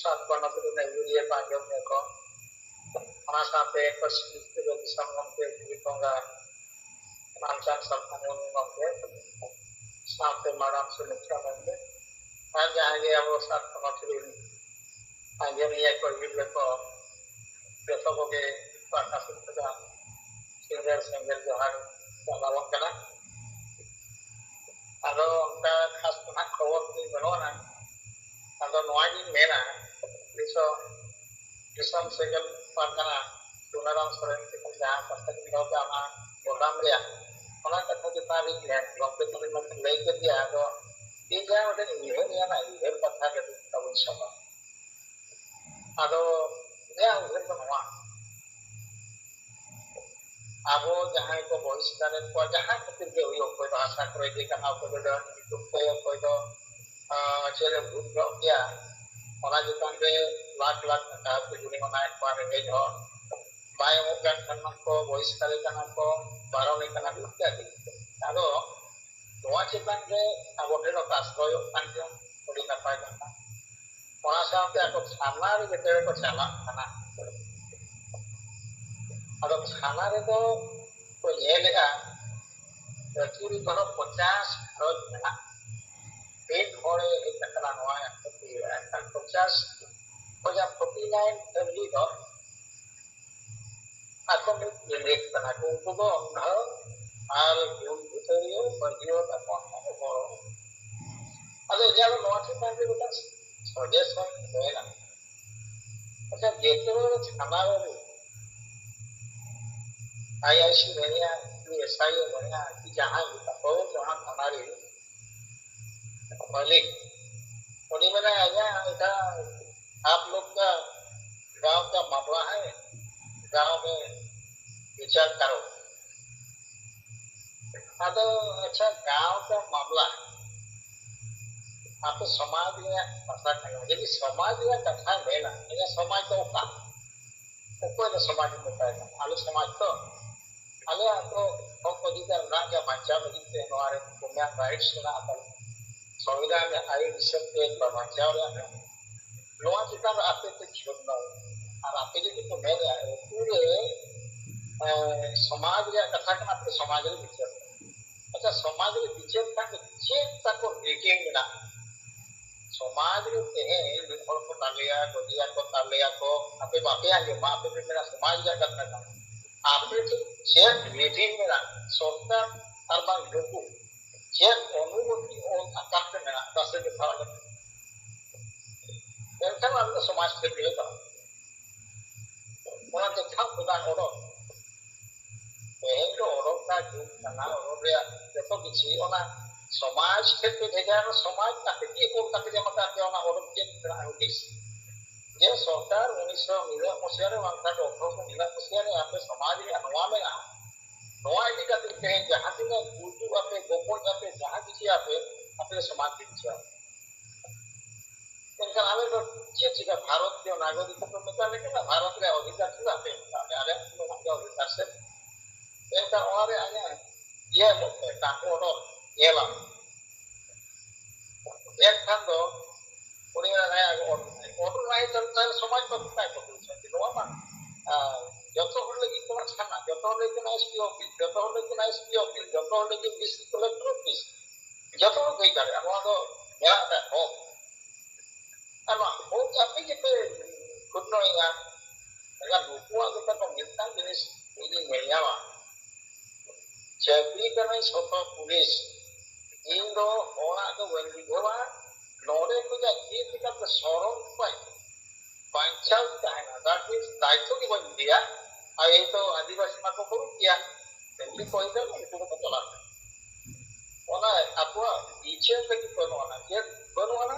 ᱥᱟᱛ ᱯᱚᱱᱚᱛ ᱨᱮᱱ ᱟᱹᱭᱩᱨᱤᱭᱟᱹ ᱠᱚ, ᱟᱸᱡᱚᱢᱤᱭᱟᱹ ᱠᱚ, ᱚᱱᱟ ᱥᱟᱶᱛᱮ ᱯᱟᱹᱨᱥᱤ ᱵᱤᱥᱛᱟᱹᱨ ᱫᱤᱥᱚᱢ ᱜᱚᱢᱠᱮ ᱡᱤᱣᱤ ᱵᱚᱸᱜᱟ ᱢᱟᱱᱪᱟᱱ ᱥᱟᱞᱠᱷᱟᱱ ᱢᱩᱨᱢᱩ ᱜᱚᱢᱠᱮ, ᱥᱟᱶᱛᱮ ᱢᱟᱰᱟᱢ ᱥᱩᱢᱤᱛᱨᱟ ᱢᱩᱨᱢᱩ, ᱟᱨ ᱡᱟᱦᱟᱸᱭ ᱜᱮ ᱟᱵᱚ ᱥᱟᱛ ᱯᱚᱱᱚᱛ ᱨᱮᱱ ᱟᱸᱡᱚᱢᱤᱭᱟᱹ ᱠᱚ, ᱟᱹᱭᱩᱨᱤᱭᱟᱹ ᱠᱚ, ᱡᱚᱛᱚ ᱠᱚᱜᱮ ᱯᱟᱦᱴᱟ ᱥᱮᱫ ᱠᱷᱚᱱᱟᱜ ᱥᱤᱸᱜᱟᱹᱲ ᱥᱮᱸᱜᱮᱞ ᱡᱚᱦᱟᱨ ᱪᱟᱞᱟᱣᱚᱜ ᱠᱟᱱᱟ᱾ ᱟᱫᱚ ᱚᱱᱠᱟ ᱠᱷᱟᱥ ᱫᱚ ᱱᱟᱦᱟᱜ ᱠᱷᱚᱵᱚᱨ ᱠᱚ ᱵᱟᱹᱱᱩᱜ ᱟᱱᱟ᱾ ᱟᱫᱚ ᱱᱚᱣᱟ ᱜᱤᱧ ᱢᱮᱱᱟ, ᱫᱤᱥᱚᱢ, ᱫᱤᱥᱚᱢ ᱥᱮᱸᱜᱮᱞ ᱯᱟᱨᱜᱟᱱᱟ ᱥᱩᱱᱟᱨᱟᱢ ᱥᱚᱨᱮᱱ ᱛᱟᱹᱠᱤᱱ ᱡᱟᱦᱟᱸ ᱠᱟᱛᱷᱟ ᱠᱤᱱ ᱫᱚᱦᱚ ᱠᱮᱫᱟ ᱚᱱᱟ ᱯᱨᱳᱜᱨᱟᱢ ᱨᱮᱭᱟᱜ, ᱚᱱᱟ ᱠᱟᱛᱷᱟ ᱪᱮᱛᱟᱱ ᱨᱤᱧ ᱢᱮᱱ, ᱜᱚᱢᱠᱮ ᱛᱟᱹᱠᱤᱱ ᱢᱟᱠᱤᱱ ᱞᱟᱹᱭ ᱠᱮᱫ ᱜᱮᱭᱟ, ᱟᱫᱚ ᱤᱧ ᱡᱟᱦᱟᱸ ᱢᱤᱫᱴᱮᱱ ᱩᱭᱦᱟᱹᱨ ᱨᱮᱭᱟᱜ ᱩᱭᱦᱟᱹᱨ ᱠᱟᱛᱷᱟ ᱠᱟᱹᱴᱤᱡ ᱛᱟᱵᱚᱱ ᱥᱟᱵᱟ᱾ ᱟᱫᱚ ᱤᱧᱟᱹᱜ ᱩᱭᱦᱟᱹᱨ ᱫᱚ ᱱᱚᱣᱟ, ᱟᱵᱚ ᱡᱟᱦᱟᱸᱭ ᱠᱚ ᱵᱚᱦᱤᱥᱠᱟᱨᱮᱫ ᱠᱚᱣᱟ, ᱡᱟᱦᱟᱸ ᱠᱷᱟᱹᱛᱤᱨ ᱜᱮ ᱦᱩᱭᱩᱜ, ᱚᱠᱚᱭ ᱫᱚ ᱦᱟᱥᱟ ᱠᱚ ᱨᱮᱡ ᱠᱟᱱᱟ, ᱚᱠᱚᱭ ᱫᱚ ᱰᱟᱹᱱ ᱧᱩᱛᱩᱢ ᱛᱮ, ᱚᱠᱚᱭ ᱫᱚ ᱟᱸ, ᱪᱮᱫ ᱮ ᱵᱷᱩᱞ ᱧᱚᱜ ᱜᱮᱭᱟ, ᱚᱱᱟ ᱪᱮᱛᱟᱱ ᱨᱮ ᱞᱟᱠᱷ ᱞᱟᱠᱷ ᱴᱟᱠᱟ ᱠᱚ ᱡᱩᱨᱤᱢᱟᱱᱟᱭᱮᱫ ᱠᱚᱣᱟ ᱨᱮᱸᱜᱮᱡ ᱦᱚᱲ᱾ ᱵᱟᱭ ᱮᱢᱚᱜ ᱠᱟᱱ ᱠᱷᱟᱱ ᱢᱟ ᱠᱚ ᱵᱚᱦᱤᱥᱠᱟᱨᱮ ᱠᱟᱱᱟ ᱠᱚ, ᱵᱟᱨᱚᱱᱮ ᱠᱟᱱᱟ ᱠᱚ ᱤᱛᱛᱟᱫᱤ᱾ ᱟᱫᱚ ᱱᱚᱣᱟ ᱪᱮᱛᱟᱱ ᱨᱮ ᱟᱵᱚ ᱴᱷᱮᱱ ᱦᱚᱸᱠᱚ ᱟᱥᱨᱚᱭᱚᱜ ᱠᱟᱱ ᱜᱮᱭᱟ, ᱟᱹᱰᱤ ᱱᱟᱯᱟᱭ ᱠᱟᱛᱷᱟ᱾ ᱚᱱᱟ ᱥᱟᱶᱛᱮ ᱟᱠᱚ ᱥᱟᱢᱱᱟ ᱨᱮ ᱡᱮᱛᱮ ᱠᱚ ᱪᱟᱞᱟᱜ ᱠᱟᱱᱟ, ᱟᱫᱚ ᱛᱷᱟᱱᱟ ᱨᱮᱫᱚ ᱠᱚ ᱧᱮᱞᱮᱜᱼᱟ, ᱟᱹᱛᱩ ᱨᱮ ᱫᱷᱚᱨᱚ ᱯᱚᱧᱪᱟᱥ ᱜᱷᱟᱨᱚᱸᱡᱽ ᱢᱮᱱᱟᱜᱼᱟ᱾ ᱢᱤᱫ ᱦᱚᱲᱮ ᱦᱮᱡ ᱟᱠᱟᱱᱟ ᱱᱚᱣᱟ ᱠᱷᱟᱹᱛᱤᱨ, ᱮᱱᱠᱷᱟᱱ ᱯᱚᱧᱪᱟᱥ ᱠᱷᱚᱱᱟᱜ ᱯᱷᱳᱨᱴᱤ ᱱᱟᱭᱤᱱ ᱯᱷᱮᱢᱤᱞᱤ ᱫᱚ ᱟᱠᱚ ᱢᱤᱫ ᱡᱩᱢᱤᱫ ᱠᱟᱱᱟ ᱠᱚ᱾ ᱩᱱᱠᱩ ᱫᱚ ᱚᱱᱟ ᱟᱨ ᱡᱩᱢ ᱵᱷᱤᱛᱟᱹᱨᱤᱭᱟᱹ ᱢᱟᱹᱡᱷᱤ ᱦᱚᱲ ᱛᱟᱠᱚ ᱦᱚᱸ ᱜᱚᱲᱚ᱾ ᱟᱫᱚ ᱤᱧᱟᱹᱜ ᱫᱚ ᱱᱚᱣᱟ ᱴᱷᱮᱱ ᱠᱷᱚᱱ ᱜᱮ ᱢᱤᱫᱴᱟᱝ ᱥᱟᱡᱮᱥᱚᱱ ᱢᱮᱱᱟᱜᱼᱟ᱾ ᱟᱪᱪᱷᱟ, ᱡᱮᱛᱮ ᱦᱚᱲ ᱛᱷᱟᱱᱟ ᱨᱮ ᱟᱭ ᱟᱭ ᱥᱤ ᱢᱮᱱᱟᱭᱟ, ᱩᱱᱤ ᱮᱥ ᱟᱭ ᱮ ᱢᱮᱱᱟᱭᱟ, ᱩᱱᱠᱩ ᱡᱟᱦᱟᱸᱭ ᱜᱮ ᱛᱟᱠᱚ ᱡᱟᱦᱟᱸ ᱛᱷᱟᱱᱟ ᱨᱮ ᱢᱟᱹᱞᱤᱠ, ᱩᱱᱤ ᱢᱮᱱᱟᱭ, ᱟᱭᱟᱜ ᱮᱴᱟᱜ ᱟᱯ ᱞᱳᱜ ᱠᱟ ᱜᱟᱸᱣ ᱠᱟ ᱢᱟᱢᱞᱟ ᱦᱟᱭ, ᱜᱟᱸᱣ ᱢᱮ ᱵᱤᱪᱟᱨ ᱠᱟᱨᱳ᱾ ᱟᱫᱚ ᱟᱪᱪᱷᱟ, ᱜᱟᱸᱣ ᱠᱟ ᱢᱟᱢᱞᱟ ᱟᱯᱮ ᱥᱚᱢᱟᱡᱽ ᱨᱮᱭᱟᱜ ᱠᱟᱛᱷᱟ ᱠᱟᱱᱟ, ᱡᱩᱫᱤ ᱥᱚᱢᱟᱡᱽ ᱨᱮᱭᱟᱜ ᱠᱟᱛᱷᱟ ᱢᱮᱱᱟ, ᱱᱤᱭᱟᱹ ᱥᱚᱢᱟᱡᱽ ᱫᱚ ᱚᱠᱟ? ᱚᱠᱚᱭ ᱫᱚ ᱥᱚᱢᱟᱡᱽ ᱮ ᱢᱮᱛᱟᱭ ᱠᱟᱱᱟ? ᱟᱞᱮ ᱥᱚᱢᱟᱡᱽ ᱛᱚ, ᱟᱞᱮᱭᱟᱜ ᱫᱚ ᱦᱚᱠ ᱚᱫᱷᱤᱠᱟᱨ ᱢᱮᱱᱟᱜ ᱜᱮᱭᱟ, ᱵᱟᱧᱪᱟᱣ ᱞᱟᱹᱜᱤᱫ ᱛᱮ ᱱᱚᱣᱟ ᱨᱮ ᱯᱩᱱᱭᱟ ᱨᱟᱭᱤᱴᱥ ᱢᱮᱱᱟᱜ ᱟᱠᱟᱫᱟ᱾ ᱥᱚᱝᱵᱤᱫᱷᱟᱱ ᱨᱮ ᱟᱹᱭᱤᱱ ᱦᱤᱥᱟᱹᱵ ᱛᱮ ᱵᱟᱧᱪᱟᱣ ᱨᱮᱭᱟᱜ ᱢᱮᱱᱟᱜᱼᱟ᱾ ᱱᱚᱣᱟ ᱪᱮᱛᱟᱱ ᱨᱮ ᱟᱯᱮ ᱯᱮ ᱪᱷᱩᱴᱱᱟ, ᱟᱨ ᱟᱯᱮ ᱡᱩᱫᱤ ᱯᱮ ᱢᱮᱱᱮᱫᱼᱟ ᱟᱹᱛᱩ ᱨᱮ, ᱮᱸ, ᱥᱚᱢᱟᱡᱽ ᱨᱮᱭᱟᱜ ᱠᱟᱛᱷᱟ ᱠᱟᱱᱟ, ᱟᱯᱮ ᱥᱚᱢᱟᱡᱽ ᱨᱮ ᱵᱤᱪᱟᱹᱨ ᱯᱮ᱾ ᱟᱪᱪᱷᱟ, ᱥᱚᱢᱟᱡᱽ ᱨᱮ ᱵᱤᱪᱟᱹᱨ ᱠᱷᱟᱱ ᱫᱚ ᱪᱮᱫ ᱛᱟᱠᱚ ᱨᱤᱴᱤᱱ ᱢᱮᱱᱟᱜᱼᱟ? ᱥᱚᱢᱟᱡᱽ ᱨᱮ ᱛᱮᱦᱮᱧ ᱢᱤᱫ ᱦᱚᱲ ᱠᱚ ᱫᱟᱞᱮᱭᱟ, ᱜᱚᱡᱮᱭᱟ ᱠᱚ, ᱫᱟᱞᱮᱭᱟ ᱠᱚ, ᱟᱯᱮ ᱵᱟᱯᱮ ᱟᱸᱡᱚᱢᱟ, ᱟᱯᱮ ᱯᱮ ᱢᱮᱱᱟ ᱥᱚᱢᱟᱡᱽ ᱨᱮᱭᱟᱜ ᱠᱟᱛᱷᱟ ᱠᱟᱱᱟ᱾ ᱟᱯᱮ ᱴᱷᱮᱱ ᱪᱮᱫ ᱨᱤᱴᱤᱱ ᱢᱮᱱᱟᱜᱼᱟ? ᱥᱚᱨᱠᱟᱨ ᱟᱨ ᱵᱟᱝ ᱱᱩᱠᱩ ᱪᱮᱫ ᱚᱱᱩᱢᱚᱛᱤ ᱚᱞ ᱟᱠᱟᱫ ᱯᱮ ᱢᱮᱱᱟᱜᱼᱟ? ᱯᱟᱥᱮ ᱫᱮᱠᱷᱟᱣ ᱟᱞᱮ ᱯᱮ᱾ ᱮᱱᱠᱷᱟᱱ ᱟᱞᱮ ᱫᱚ ᱥᱚᱢᱟᱡᱽ ᱴᱷᱮᱱ ᱜᱮᱞᱮ ᱪᱟᱞᱟᱜᱼᱟ᱾ ᱚᱱᱟ ᱫᱮᱠᱷᱟᱣ ᱯᱨᱚᱫᱟᱱ ᱚᱰᱚᱠ, ᱛᱮᱦᱮᱧ ᱫᱚ ᱚᱰᱚᱠ ᱨᱮᱱᱟᱜ ᱡᱩᱜᱽ ᱠᱟᱱᱟ, ᱚᱰᱚᱠ ᱨᱮᱭᱟᱜ ᱡᱚᱛᱚ ᱠᱤᱪᱷᱩ ᱚᱱᱟ ᱥᱚᱢᱟᱡᱽ ᱴᱷᱮᱱ ᱯᱮ ᱵᱷᱮᱡᱟ, ᱥᱚᱢᱟᱡᱽ ᱠᱟᱛᱮ ᱜᱮ ᱚᱞ ᱠᱟᱛᱮ ᱮᱢ ᱟᱠᱟᱫ ᱯᱮ ᱚᱱᱟ ᱚᱰᱚᱠ ᱪᱮᱫ ᱨᱮᱱᱟᱜ ᱦᱩᱫᱤᱥ? ᱡᱮ ᱥᱚᱨᱠᱟᱨ ᱩᱱᱤᱥᱥᱚ ᱱᱤᱨᱟᱹ ᱢᱚᱥᱤᱦᱟ ᱨᱮ ᱵᱟᱝᱠᱷᱟᱱ ᱫᱚ ᱟᱴᱷᱨᱚᱥᱚ ᱱᱤᱨᱟᱹ ᱢᱚᱥᱤᱦᱟ ᱨᱮ ᱟᱯᱮ ᱥᱚᱢᱟᱡᱽ ᱨᱮᱭᱟᱜ ᱱᱚᱣᱟ ᱢᱮᱱᱟᱜᱼᱟ, ᱱᱚᱣᱟ ᱤᱫᱤ ᱠᱟᱛᱮ ᱛᱮᱦᱮᱧ ᱡᱟᱦᱟᱸ ᱛᱤᱱᱟᱹᱜ ᱜᱩᱡᱩᱜ ᱟᱯᱮ, ᱜᱚᱯᱚᱡ ᱟᱯᱮ, ᱡᱟᱦᱟᱸ ᱪᱤᱠᱟᱹᱭᱟᱯᱮ, ᱟᱯᱮ ᱥᱚᱢᱟᱡᱽ ᱜᱮ ᱵᱤᱪᱟᱹᱨᱟ᱾ ᱢᱮᱱᱠᱷᱟᱱ ᱟᱞᱮ ᱫᱚ ᱪᱮᱫ ᱪᱤᱠᱟ ᱵᱷᱟᱨᱚᱛ ᱨᱮ ᱱᱟᱜᱚᱨᱤᱠ ᱠᱚ ᱢᱮᱛᱟ ᱞᱮ ᱠᱟᱱᱟ, ᱵᱷᱟᱨᱚᱛ ᱨᱮᱭᱟᱜ ᱚᱫᱷᱤᱠᱟᱨ ᱪᱮᱫᱟᱜ ᱯᱮ ᱮᱢ ᱠᱟᱜ ᱞᱮᱭᱟ? ᱟᱞᱮ ᱢᱮᱱᱟᱜ ᱞᱮᱭᱟ ᱚᱫᱷᱤᱠᱟᱨ ᱥᱮᱫ᱾ ᱢᱮᱱᱠᱷᱟᱱ ᱚᱱᱟ ᱨᱮ ᱟᱞᱮ ᱤᱭᱟᱹ ᱮᱢᱚᱜ ᱯᱮ, ᱴᱟᱠᱟ ᱚᱰᱚᱠ ᱧᱮᱞᱟᱢ᱾ ᱮᱱᱠᱷᱟᱱ ᱫᱚ ᱩᱱᱤ ᱢᱮᱱᱟ, "ᱦᱮᱸ, ᱟᱹᱜᱩ ᱚᱰᱚᱠ ᱢᱮ, ᱚᱰᱚᱠ ᱢᱮ, ᱛᱟᱦᱞᱮ ᱥᱚᱢᱟᱡᱽ ᱫᱚ ᱚᱠᱟᱭ ᱠᱚ ᱵᱩᱡᱷᱟᱹᱣ?" ᱱᱚᱣᱟ ᱢᱟ, ᱟᱨ ᱡᱚᱛᱚ ᱦᱚᱲ ᱞᱟᱹᱜᱤᱫ ᱠᱟᱱᱟ ᱛᱷᱟᱱᱟ, ᱡᱚᱛᱚ ᱦᱚᱲ ᱞᱟᱹᱜᱤᱫ ᱠᱟᱱᱟ ᱮᱥ ᱯᱤ ᱚᱯᱷᱤᱥ, ᱡᱚᱛᱚ ᱦᱚᱲ ᱞᱟᱹᱜᱤᱫ ᱠᱟᱱᱟ ᱮᱥ ᱯᱤ ᱚᱯᱷᱤᱥ, ᱡᱚᱛᱚ ᱦᱚᱲ ᱞᱟᱹᱜᱤᱫ ᱰᱤᱥᱴᱨᱤᱠᱴ ᱠᱟᱞᱮᱠᱴᱚᱨ ᱚᱯᱷᱤᱥ, ᱡᱚᱛᱚ ᱦᱚᱲ ᱦᱮᱡ ᱫᱟᱲᱮᱭᱟᱜᱼᱟ᱾ ᱱᱚᱣᱟ ᱫᱚ ᱢᱮᱱᱟᱜ ᱨᱮᱭᱟᱜ ᱦᱚᱠ᱾ ᱟᱨ ᱱᱚᱣᱟ ᱦᱚᱠ ᱟᱯᱮ ᱜᱮᱯᱮ ᱠᱷᱩᱱᱱᱚᱭᱮᱫᱼᱟ᱾ ᱮᱱᱠᱷᱟᱱ ᱱᱩᱠᱩᱣᱟᱜ ᱫᱚ ᱛᱟᱠᱚ ᱢᱤᱫᱴᱟᱝ ᱡᱤᱱᱤᱥ ᱤᱧᱤᱧ ᱧᱮᱞ ᱧᱟᱢᱟ, ᱪᱟᱹᱠᱨᱤ ᱠᱟᱹᱱᱟᱹᱧ ᱥᱚᱛᱚ ᱯᱩᱞᱤᱥ, ᱤᱧ ᱫᱚ ᱦᱚᱲᱟᱜ ᱫᱚ ᱵᱟᱹᱧ ᱵᱩᱡᱷᱟᱹᱣᱟ᱾ ᱱᱚᱰᱮ ᱠᱷᱚᱱᱟᱜ ᱪᱮᱫ ᱞᱮᱠᱟᱛᱮ ᱥᱚᱨᱚᱢ ᱵᱟᱧ ᱵᱟᱧᱪᱟᱣ ᱛᱟᱦᱮᱱᱟ, that means ᱫᱟᱭᱤᱛᱛᱚ ᱜᱮ ᱵᱟᱹᱧ ᱤᱫᱤᱭᱟ᱾ ᱟᱨ ᱮᱭ ᱛᱚ ᱟᱹᱫᱤᱵᱟᱹᱥᱤ ᱢᱟᱠᱚ ᱵᱩᱨᱩᱜ ᱜᱮᱭᱟ, ᱮᱢᱱᱤ ᱠᱚ ᱤᱫᱤᱭᱟ, ᱩᱱᱠᱩ ᱫᱚᱠᱚ ᱪᱟᱞᱟᱜ ᱠᱟᱱᱟ᱾ ᱚᱱᱟ ᱟᱠᱚᱣᱟᱜ ᱵᱤᱪᱟᱹᱨ ᱞᱟᱹᱜᱤᱫ ᱵᱟᱹᱱᱩᱜ ᱟᱱᱟ, ᱪᱮᱫ ᱵᱟᱹᱱᱩᱜ ᱟᱱᱟ᱾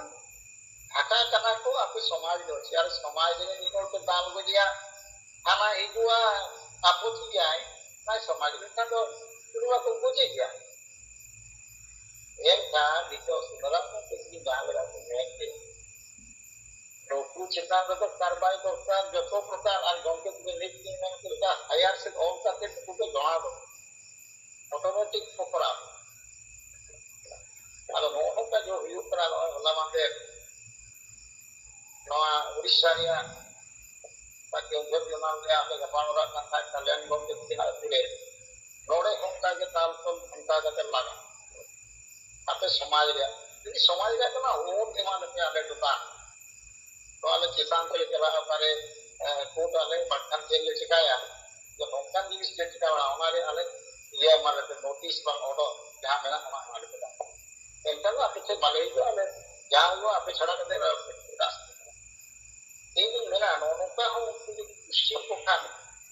ᱦᱟᱠᱟ ᱠᱟᱱᱟ ᱠᱚ ᱟᱯᱮ ᱥᱚᱢᱟᱡᱽ ᱫᱚ, ᱪᱮ ᱟᱨ ᱥᱚᱢᱟᱡᱽ ᱨᱮ ᱢᱤᱫ ᱦᱚᱲ ᱠᱚ ᱫᱟᱞ ᱜᱚᱡᱮᱭᱟ, ᱦᱟᱱᱟ ᱦᱤᱡᱩᱜᱼᱟ, ᱟᱯᱚᱛᱤᱭᱟᱭ, ᱚᱱᱟ ᱥᱚᱢᱟᱡᱽ ᱨᱮ ᱠᱷᱟᱱ ᱫᱚ ᱩᱱᱤ ᱢᱟᱠᱚ ᱜᱚᱡᱮ ᱜᱮᱭᱟ᱾ ᱮᱱᱠᱷᱟᱱ ᱱᱤᱛᱚᱜ ᱥᱩᱱᱟᱨᱟᱢ ᱜᱚᱢᱠᱮ ᱡᱩᱫᱤ ᱡᱟᱦᱟᱸ ᱞᱮᱠᱟ ᱠᱚ ᱢᱮᱱ ᱠᱮᱫ, ᱱᱩᱠᱩ ᱪᱮᱛᱟᱱ ᱨᱮᱫᱚ ᱠᱟᱨᱵᱟᱭ ᱫᱚᱨᱠᱟᱨ ᱡᱚᱛᱚ ᱯᱨᱚᱠᱟᱨ᱾ ᱟᱨ ᱜᱚᱢᱠᱮ ᱡᱩᱫᱤ ᱱᱤᱛ ᱤᱧ ᱢᱮᱱ ᱠᱮᱫ ᱞᱮᱠᱟ ᱦᱟᱭᱟᱨ ᱥᱮᱫ ᱚᱞ ᱠᱟᱛᱮ ᱱᱩᱠᱩ ᱠᱚ ᱡᱚᱲᱟᱣ ᱫᱚᱨᱠᱟᱨ, ᱚᱴᱳᱢᱮᱴᱤᱠ ᱠᱚ ᱠᱚᱨᱟᱣ᱾ ᱟᱫᱚ ᱱᱚᱜᱼᱚ ᱱᱚᱝᱠᱟ ᱡᱮ ᱦᱩᱭᱩᱜ ᱠᱟᱱᱟ, ᱱᱚᱜᱼᱚᱭ ᱦᱚᱞᱟ ᱢᱟᱦᱫᱮᱨ ᱱᱚᱣᱟ ᱩᱲᱤᱥᱥᱟ ᱨᱮᱭᱟᱜ ᱯᱟᱪᱮ ᱩᱭᱦᱟᱹᱨ ᱡᱚᱱᱟ ᱨᱮᱭᱟᱜ ᱞᱮ ᱜᱟᱯᱟᱞᱢᱟᱨᱟᱜ ᱠᱟᱱ ᱛᱟᱦᱮᱸᱫ ᱠᱟᱞᱭᱟᱱ ᱜᱚᱢᱠᱮ ᱛᱤᱠᱤᱱᱟᱜ ᱟᱹᱛᱩ ᱨᱮ, ᱱᱚᱰᱮ ᱦᱚᱸ ᱚᱱᱠᱟ ᱜᱮ ᱫᱟᱞ ᱛᱚᱞ ᱚᱱᱠᱟ ᱠᱟᱛᱮ ᱞᱟᱜᱟ᱾ ᱟᱯᱮ ᱥᱚᱢᱟᱡᱽ ᱨᱮᱭᱟᱜ, ᱡᱩᱫᱤ ᱥᱚᱢᱟᱡᱽ ᱨᱮᱭᱟᱜ ᱠᱟᱱᱟ, ᱳᱴ ᱮᱢᱟ ᱞᱮᱯᱮ ᱟᱞᱮ ᱫᱚ ᱵᱟᱝ᱾ ᱛᱚ ᱟᱞᱮ ᱪᱮᱛᱟᱱ ᱛᱮᱞᱮ ᱪᱟᱞᱟᱜᱼᱟ, ᱚᱠᱟᱨᱮ, ᱮ, ᱠᱳᱨᱴ ᱟᱞᱮ, ᱵᱟᱝᱠᱷᱟᱱ ᱡᱮᱞ ᱞᱮ ᱪᱤᱠᱟᱹᱭᱟ? ᱡᱮ ᱱᱚᱝᱠᱟᱱ ᱡᱤᱱᱤᱥ ᱪᱮᱫ ᱪᱤᱠᱟᱹ ᱵᱟᱲᱟ, ᱚᱱᱟᱨᱮ ᱟᱞᱮ ᱤᱭᱟᱹ ᱮᱢᱟ ᱞᱮᱯᱮ, ᱱᱳᱴᱤᱥ ᱵᱟᱝ ᱚᱰᱚᱠ, ᱡᱟᱦᱟᱸ ᱢᱮᱱᱟᱜ ᱚᱱᱟ ᱮᱢᱟ ᱞᱮᱯᱮ ᱵᱟᱝ᱾ ᱮᱱᱠᱷᱟᱱ ᱫᱚ ᱟᱯᱮ ᱴᱷᱮᱱ ᱵᱟᱞᱮ ᱦᱤᱡᱩᱜᱼᱟ, ᱟᱞᱮ ᱡᱟᱦᱟᱸ ᱦᱩᱭᱩᱜᱼᱟ ᱟᱯᱮ ᱪᱷᱟᱲᱟ ᱠᱟᱛᱮ ᱟᱨ ᱮᱴᱟᱜ ᱥᱮᱫ᱾ ᱤᱧ ᱫᱩᱧ ᱢᱮᱱᱟ, ᱱᱚᱜᱼᱚ ᱱᱚᱝᱠᱟ ᱦᱚᱸ ᱩᱱᱠᱩ ᱡᱩᱫᱤ ᱠᱩᱥᱪᱤᱱ ᱠᱚ ᱠᱷᱟᱱ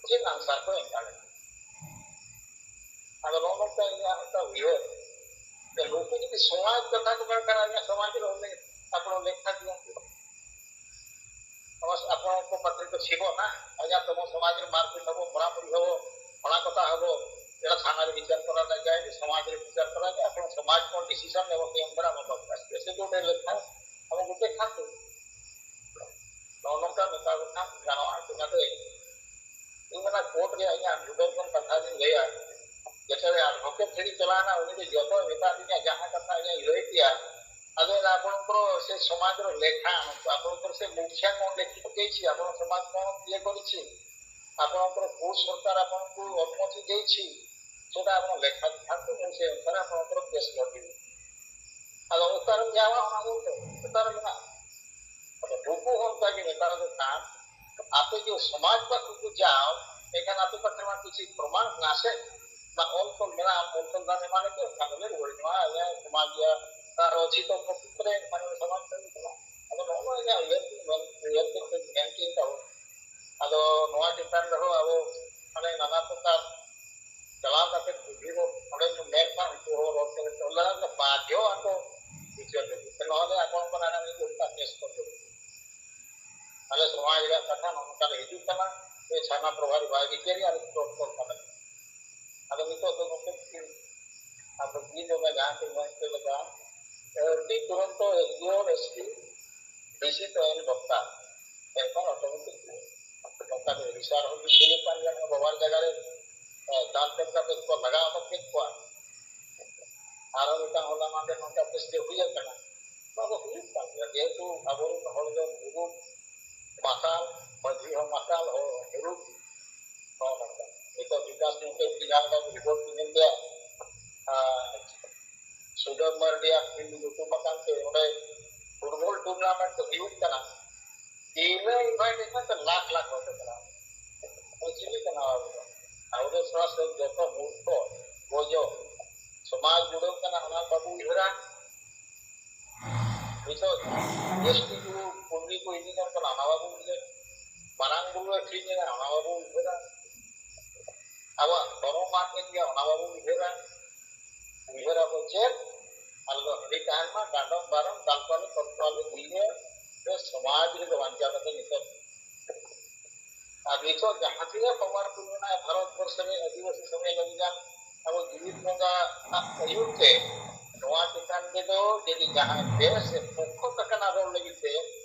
ᱪᱮᱫ ᱟᱱᱥᱟᱨ ᱠᱚ ᱮᱢ ᱫᱟᱲᱮᱭᱟᱜᱼᱟ? ᱟᱫᱚ ᱱᱚᱜᱼᱚ ᱱᱚᱝᱠᱟ ᱤᱧᱟᱹᱜ ᱢᱤᱫᱴᱟᱝ ᱩᱭᱦᱟᱹᱨ, ᱡᱮ ᱱᱩᱠᱩ ᱡᱩᱫᱤ ᱥᱚᱢᱟᱡᱽ ᱠᱟᱛᱷᱟ ᱠᱚ ᱢᱮᱱ ᱠᱷᱟᱱ, ᱤᱧᱟᱹᱜ ᱥᱚᱢᱟᱡᱽ ᱨᱮ ᱩᱱᱤ ᱟᱯᱱᱟᱨ ᱞᱮᱠᱷᱟ ᱡᱤᱭᱚᱱ ᱠᱚ ᱥᱚᱢᱟᱡᱽ ᱟᱯᱱᱟᱨ ᱠᱚ ᱯᱟᱛᱨᱤ ᱠᱚ ᱥᱤᱵᱚᱜ ᱱᱟ, ᱤᱧᱟᱹᱜ ᱛᱮᱢᱚᱱ ᱥᱚᱢᱟᱡᱽ ᱨᱮ ᱢᱟᱨᱯᱤᱴ ᱦᱚᱵᱚ, ᱢᱚᱲᱟᱢᱩᱲᱤ ᱦᱚᱵᱚ, ᱚᱱᱟ ᱠᱚᱛᱟ ᱦᱚᱵᱚ, ᱮᱲᱟ ᱛᱷᱟᱱᱟ ᱨᱮ ᱵᱤᱪᱟᱨ ᱠᱚᱨᱟᱣ ᱞᱮ ᱡᱟᱭ, ᱥᱚᱢᱟᱡᱽ ᱨᱮ ᱵᱤᱪᱟᱨ ᱠᱚᱨᱟᱣ ᱞᱮ, ᱟᱯᱱᱟᱨ ᱥᱚᱢᱟᱡᱽ ᱠᱚ ᱰᱤᱥᱤᱥᱚᱱ ᱮᱢᱚᱜ ᱛᱮ ᱮᱢ ᱠᱟᱱᱟ, ᱢᱚᱛᱞᱚᱵ ᱮᱥᱮ ᱫᱚ ᱞᱮᱠᱷᱟ ᱟᱵᱚ ᱜᱚᱴᱮ ᱠᱷᱟᱛᱩ᱾ ᱱᱚᱜᱼᱚ ᱱᱚᱝᱠᱟ ᱢᱮᱛᱟ ᱠᱚ ᱠᱷᱟᱱ ᱜᱟᱱᱚᱜᱼᱟ᱾ ᱪᱤᱠᱟᱹᱛᱮ ᱤᱧ ᱢᱮᱱᱟ ᱠᱳᱨᱴ ᱨᱮᱭᱟᱜ ᱤᱧᱟᱹᱜ ᱡᱩᱫᱟᱹ ᱨᱚᱠᱚᱢ ᱠᱟᱛᱷᱟ ᱜᱤᱧ ᱞᱟᱹᱭᱟ᱾ ᱡᱮᱴᱟ ᱨᱮ ᱟᱰᱵᱷᱚᱠᱮᱴ ᱴᱷᱮᱱ ᱪᱟᱞᱟᱣᱱᱟ, ᱩᱱᱤ ᱫᱚ ᱡᱚᱛᱚᱭ ᱢᱮᱛᱟᱫ ᱞᱤᱧᱟ ᱡᱟᱦᱟᱸ ᱠᱟᱛᱷᱟ ᱤᱧᱤᱧ ᱞᱟᱹᱭ ᱠᱮᱭᱟ᱾ ᱟᱫᱚ ᱟᱯᱱᱚᱛᱨᱚ ᱥᱮ ᱥᱚᱢᱟᱡᱽ ᱨᱮ ᱞᱮᱠᱷᱟ, ᱟᱯᱱᱚᱛᱨᱚ ᱥᱮ ᱢᱩᱠᱷᱤᱭᱟ ᱠᱚ ᱞᱮᱠᱷᱤᱛ ᱠᱮᱭᱥᱤ, ᱟᱯᱱᱚᱛᱨᱚ ᱥᱚᱢᱟᱡᱽ ᱠᱚ ᱤᱭᱟᱹ ᱠᱚᱨᱮᱪᱷᱤ᱾ ଆପଣଙ୍କର କୋଉ ସରକାର ଆପଣଙ୍କୁ ଅନୁମତି ଦେଇଛି, ସେଟା ଆପଣ ଲେଖା ଲେଖାନ୍ତୁ, ମୁଁ ସେ ଅନୁସାରେ ଆପଣଙ୍କର କେସ୍ ଲଢ଼ିବି। ଆᱫᱚ ᱚᱠᱟᱨᱮᱢ ᱧᱟᱢᱟ ᱚᱱᱟ ᱫᱚ? ᱚᱠᱟᱨᱮ ᱢᱮᱱᱟᱜᱼᱟ? ᱟᱫᱚ ᱱᱩᱠᱩ ᱦᱚᱸ ᱚᱱᱠᱟ ᱜᱮ ᱱᱮᱛᱟᱨ ᱫᱚ ᱠᱷᱟᱱ ᱟᱯᱮ ᱡᱮ ᱥᱚᱢᱟᱡᱽ ᱵᱟᱠᱷᱨᱟ ᱠᱚ ᱡᱟᱣ, ᱮᱱᱠᱷᱟᱱ ᱟᱯᱮ ᱯᱟᱥᱮ ᱢᱟ ᱠᱤᱪᱷᱩ ᱯᱨᱚᱢᱟᱱ ᱢᱮᱱᱟᱜᱼᱟ ᱥᱮ? ᱵᱟ ᱚᱞ ᱛᱚᱞ ᱢᱮᱱᱟᱜᱼᱟ, ᱚᱞ ᱛᱚᱞ ᱫᱟᱲᱮ ᱢᱟᱱᱮ ᱪᱮᱫ? ᱚᱱᱠᱟ ᱫᱚᱞᱮ ᱨᱩᱣᱟᱹᱲ ᱡᱚᱝᱟ, ᱟᱞᱮ ᱥᱚᱢᱟᱡᱽ ᱤᱭᱟᱹ, ᱟᱨ ᱚᱪᱤᱛᱚ ᱯᱨᱚᱠᱨᱤᱛᱤ ᱨᱮ ᱢᱟᱱᱮ ᱥᱚᱢᱟᱡᱽ ᱠᱟᱹᱢᱤ ᱠᱟᱱᱟ᱾ ᱟᱫᱚ ᱱᱚᱜᱼᱚ ᱱᱚᱣᱟ ᱤᱧᱟᱹᱜ ᱩᱭᱦᱟᱹᱨ ᱛᱤᱧ ᱢᱮᱱ, ᱩᱭᱦᱟᱹᱨ ᱛᱤᱧ ᱢᱮᱱ ᱠᱮᱫ ᱛᱟᱵᱚᱱ᱾ ᱟᱫᱚ ᱱᱚᱣᱟ ᱪᱮᱛᱟᱱ ᱨᱮᱦᱚᱸ ᱟᱵᱚ ᱢᱟᱱᱮ ᱱᱟᱱᱟ ᱯᱨᱚᱠᱟᱨ ᱪᱟᱞᱟᱣ ᱠᱟᱛᱮ ᱵᱩᱫᱷᱤ ᱫᱚ ᱚᱸᱰᱮ ᱠᱚ ᱢᱮᱱ ᱠᱷᱟᱱ ᱩᱱᱠᱩ ᱦᱚᱸ ᱨᱚᱲ ᱠᱚ ᱚᱱᱟ ᱫᱚ ᱵᱟᱫᱷᱭᱚ ᱟᱠᱚ ᱵᱤᱪᱟᱹᱨ ᱞᱟᱹᱜᱤᱫ ᱛᱮ᱾ ᱱᱚᱣᱟ ᱫᱚ ᱟᱠᱚ ᱚᱱᱠᱟᱱᱟᱜ ᱢᱤᱫ ᱩᱞᱴᱟ ᱠᱮᱥ ᱠᱚ ᱫᱩᱲᱩᱵ᱾ ᱟᱞᱮ ᱥᱚᱢᱟᱡᱽ ᱨᱮᱭᱟᱜ ᱠᱟᱛᱷᱟ ᱱᱚᱜᱼᱚ ᱱᱚᱝᱠᱟ ᱨᱮ ᱦᱤᱡᱩᱜ ᱠᱟᱱᱟ, ᱡᱮ ᱪᱷᱟᱱᱟ ᱯᱨᱚᱵᱷᱟᱨᱤ ᱵᱟᱭ ᱵᱤᱪᱟᱹᱨᱮᱜᱼᱟ, ᱟᱞᱮ ᱫᱚ ᱛᱚᱞ ᱠᱟᱱᱟ᱾ ᱟᱫᱚ ᱱᱤᱛᱚᱜ ᱫᱚ ᱱᱩᱠᱩ ᱠᱤᱱ ᱟᱫᱚ ᱵᱤᱱ ᱚᱱᱟ ᱡᱟᱦᱟᱸ ᱠᱚ ᱢᱮᱱ ᱦᱚᱪᱚ ᱞᱮᱫᱟ, ᱟᱹᱰᱤ ᱛᱩᱨᱚᱱᱛᱚ ᱮᱥ ᱰᱤ ᱳ, ᱮᱥ ᱯᱤ, ᱰᱤ ᱥᱤ ᱛᱟᱭᱚᱢ ᱫᱚᱨᱠᱟᱨ᱾ ᱮᱱᱠᱷᱟᱱ ᱚᱴᱳᱢᱮᱴᱤᱠ ᱱᱚᱝᱠᱟ ᱫᱚ ᱚᱰᱤᱥᱟ ᱨᱮᱦᱚᱸ ᱦᱩᱭᱩᱜ ᱠᱟᱱ ᱜᱮᱭᱟ, ᱱᱚᱣᱟ ᱵᱟᱵᱟᱨ ᱡᱟᱭᱜᱟ ᱨᱮ, ᱮ, ᱫᱟᱞ ᱛᱚᱞ ᱠᱟᱛᱮ ᱠᱚ ᱞᱟᱜᱟ ᱚᱰᱚᱠ ᱠᱮᱫ ᱠᱚᱣᱟ᱾ ᱟᱨᱦᱚᱸ ᱢᱤᱫᱴᱟᱝ ᱦᱚᱞᱟ ᱢᱟᱦᱫᱮᱨ ᱱᱚᱝᱠᱟ ᱠᱮᱥ ᱜᱮ ᱦᱩᱭ ᱟᱠᱟᱱᱟ᱾ ᱱᱚᱣᱟ ᱫᱚ ᱦᱩᱭᱩᱜ ᱠᱟᱱ ᱜᱮᱭᱟ, ᱡᱮᱦᱮᱛᱩ ᱟᱵᱚᱨᱮᱱ ᱦᱚᱲ ᱫᱚ ᱢᱩᱨᱩᱠ, ᱢᱟᱛᱟᱞ, ᱢᱟᱹᱡᱷᱤ ᱦᱚᱸ ᱢᱟᱛᱟᱞ, ᱦᱚᱲ ᱦᱚᱸ ᱢᱩᱨᱩᱠ᱾ ᱱᱚᱜᱼᱚ ᱱᱚᱝᱠᱟ᱾ ᱱᱤᱛᱚᱜ ᱵᱤᱠᱟᱥ ᱜᱚᱢᱠᱮ ᱡᱟᱦᱟᱸ ᱞᱮᱠᱟ ᱨᱤᱯᱳᱨᱴ ᱠᱚ ᱧᱮᱞ ᱠᱮᱫᱟ, ᱟᱨ ᱥᱩᱫᱟᱹᱢ ᱢᱟᱨᱰᱤᱭᱟᱜ ᱯᱷᱤᱞᱰ ᱧᱩᱛᱩᱢ ᱟᱠᱟᱱ ᱛᱮ ᱚᱸᱰᱮ ᱯᱷᱩᱴᱵᱚᱞ ᱴᱩᱨᱱᱟᱢᱮᱱᱴ ᱫᱚ ᱦᱩᱭᱩᱜ ᱠᱟᱱᱟ᱾ ᱛᱤᱱᱟᱹᱜ ᱤᱱᱵᱷᱟᱭᱴᱮᱥᱚᱱ ᱛᱮ ᱞᱟᱠᱷ ᱞᱟᱠᱷ ᱦᱚᱲ ᱠᱚ ᱪᱟᱞᱟᱣ᱾ ᱛᱚ ᱪᱤᱞᱤ ᱠᱟᱱᱟ ᱟᱵᱚ ᱫᱚ? ᱟᱵᱚ ᱫᱚ ᱥᱚᱨᱟᱥᱚᱨᱤ ᱡᱚᱛᱚ ᱢᱩᱨᱠᱷᱚ, ᱜᱚᱡᱚ, ᱥᱚᱢᱟᱡᱽ ᱵᱩᱰᱟᱹᱜ ᱠᱟᱱᱟ, ᱚᱱᱟ ᱵᱟᱵᱚ ᱩᱭᱦᱟᱹᱨᱟ᱾ ᱱᱤᱛᱚᱜ ᱮᱥ ᱴᱤ ᱠᱚ ᱠᱩᱲᱢᱤ ᱠᱚ ᱤᱫᱤ ᱠᱟᱱ ᱠᱟᱱᱟ, ᱚᱱᱟ ᱵᱟᱵᱚ ᱩᱭᱦᱟᱹᱨᱟ᱾ ᱢᱟᱨᱟᱝ ᱵᱩᱨᱩ ᱟᱹᱠᱷᱨᱤᱧ ᱮᱱᱟ, ᱚᱱᱟ ᱵᱟᱵᱚ ᱩᱭᱦᱟᱹᱨᱟ᱾ ᱟᱵᱚᱣᱟᱜ ᱫᱷᱚᱨᱚᱢ ᱟᱫ ᱮᱱ ᱜᱮᱭᱟ, ᱚᱱᱟ ᱵᱟᱵᱚ ᱩᱭᱦᱟᱹᱨᱟ᱾ ᱩᱭᱦᱟᱹᱨ ᱟᱵᱚ ᱪᱮᱫ? ᱟᱞᱮ ᱫᱚ ᱦᱟᱺᱰᱤ ᱛᱟᱦᱮᱱ ᱢᱟ, ᱰᱟᱸᱰᱚᱢ ᱵᱟᱨᱚᱢ, ᱫᱟᱞ ᱠᱚᱣᱟᱞᱮ, ᱛᱚᱞ ᱠᱚᱣᱟᱞᱮ, ᱤᱱᱟᱹ ᱥᱚᱢᱟᱡᱽ ᱨᱮᱫᱚ ᱵᱟᱧᱪᱟᱣ ᱠᱟᱛᱮ ᱱᱤᱛᱚᱜ᱾ ᱟᱨ ᱱᱤᱛᱚᱜ ᱡᱟᱦᱟᱸ ᱛᱤᱱᱟᱹᱜ ᱯᱟᱣᱟᱨ ᱠᱚ ᱢᱮᱱᱟᱜᱼᱟ ᱵᱷᱟᱨᱚᱛ ᱵᱚᱨᱥᱚ ᱨᱮ ᱟᱹᱫᱤᱵᱟᱹᱥᱤ ᱥᱚᱸᱜᱮ ᱞᱟᱹᱜᱤᱫ, ᱟᱵᱚ ᱡᱤᱣᱤᱫ ᱵᱚᱸᱜᱟ ᱟᱜ ᱟᱹᱭᱩᱨ ᱛᱮ ᱱᱚᱣᱟ ᱪᱮᱛᱟᱱ ᱨᱮᱫᱚ ᱡᱩᱫᱤ ᱡᱟᱦᱟᱸᱭ ᱵᱮᱥ ᱮ ᱯᱚᱠᱠᱷᱚ ᱛᱟᱠᱟᱱᱟ ᱨᱚᱲ ᱞᱟᱹᱜᱤᱫ ᱛᱮ,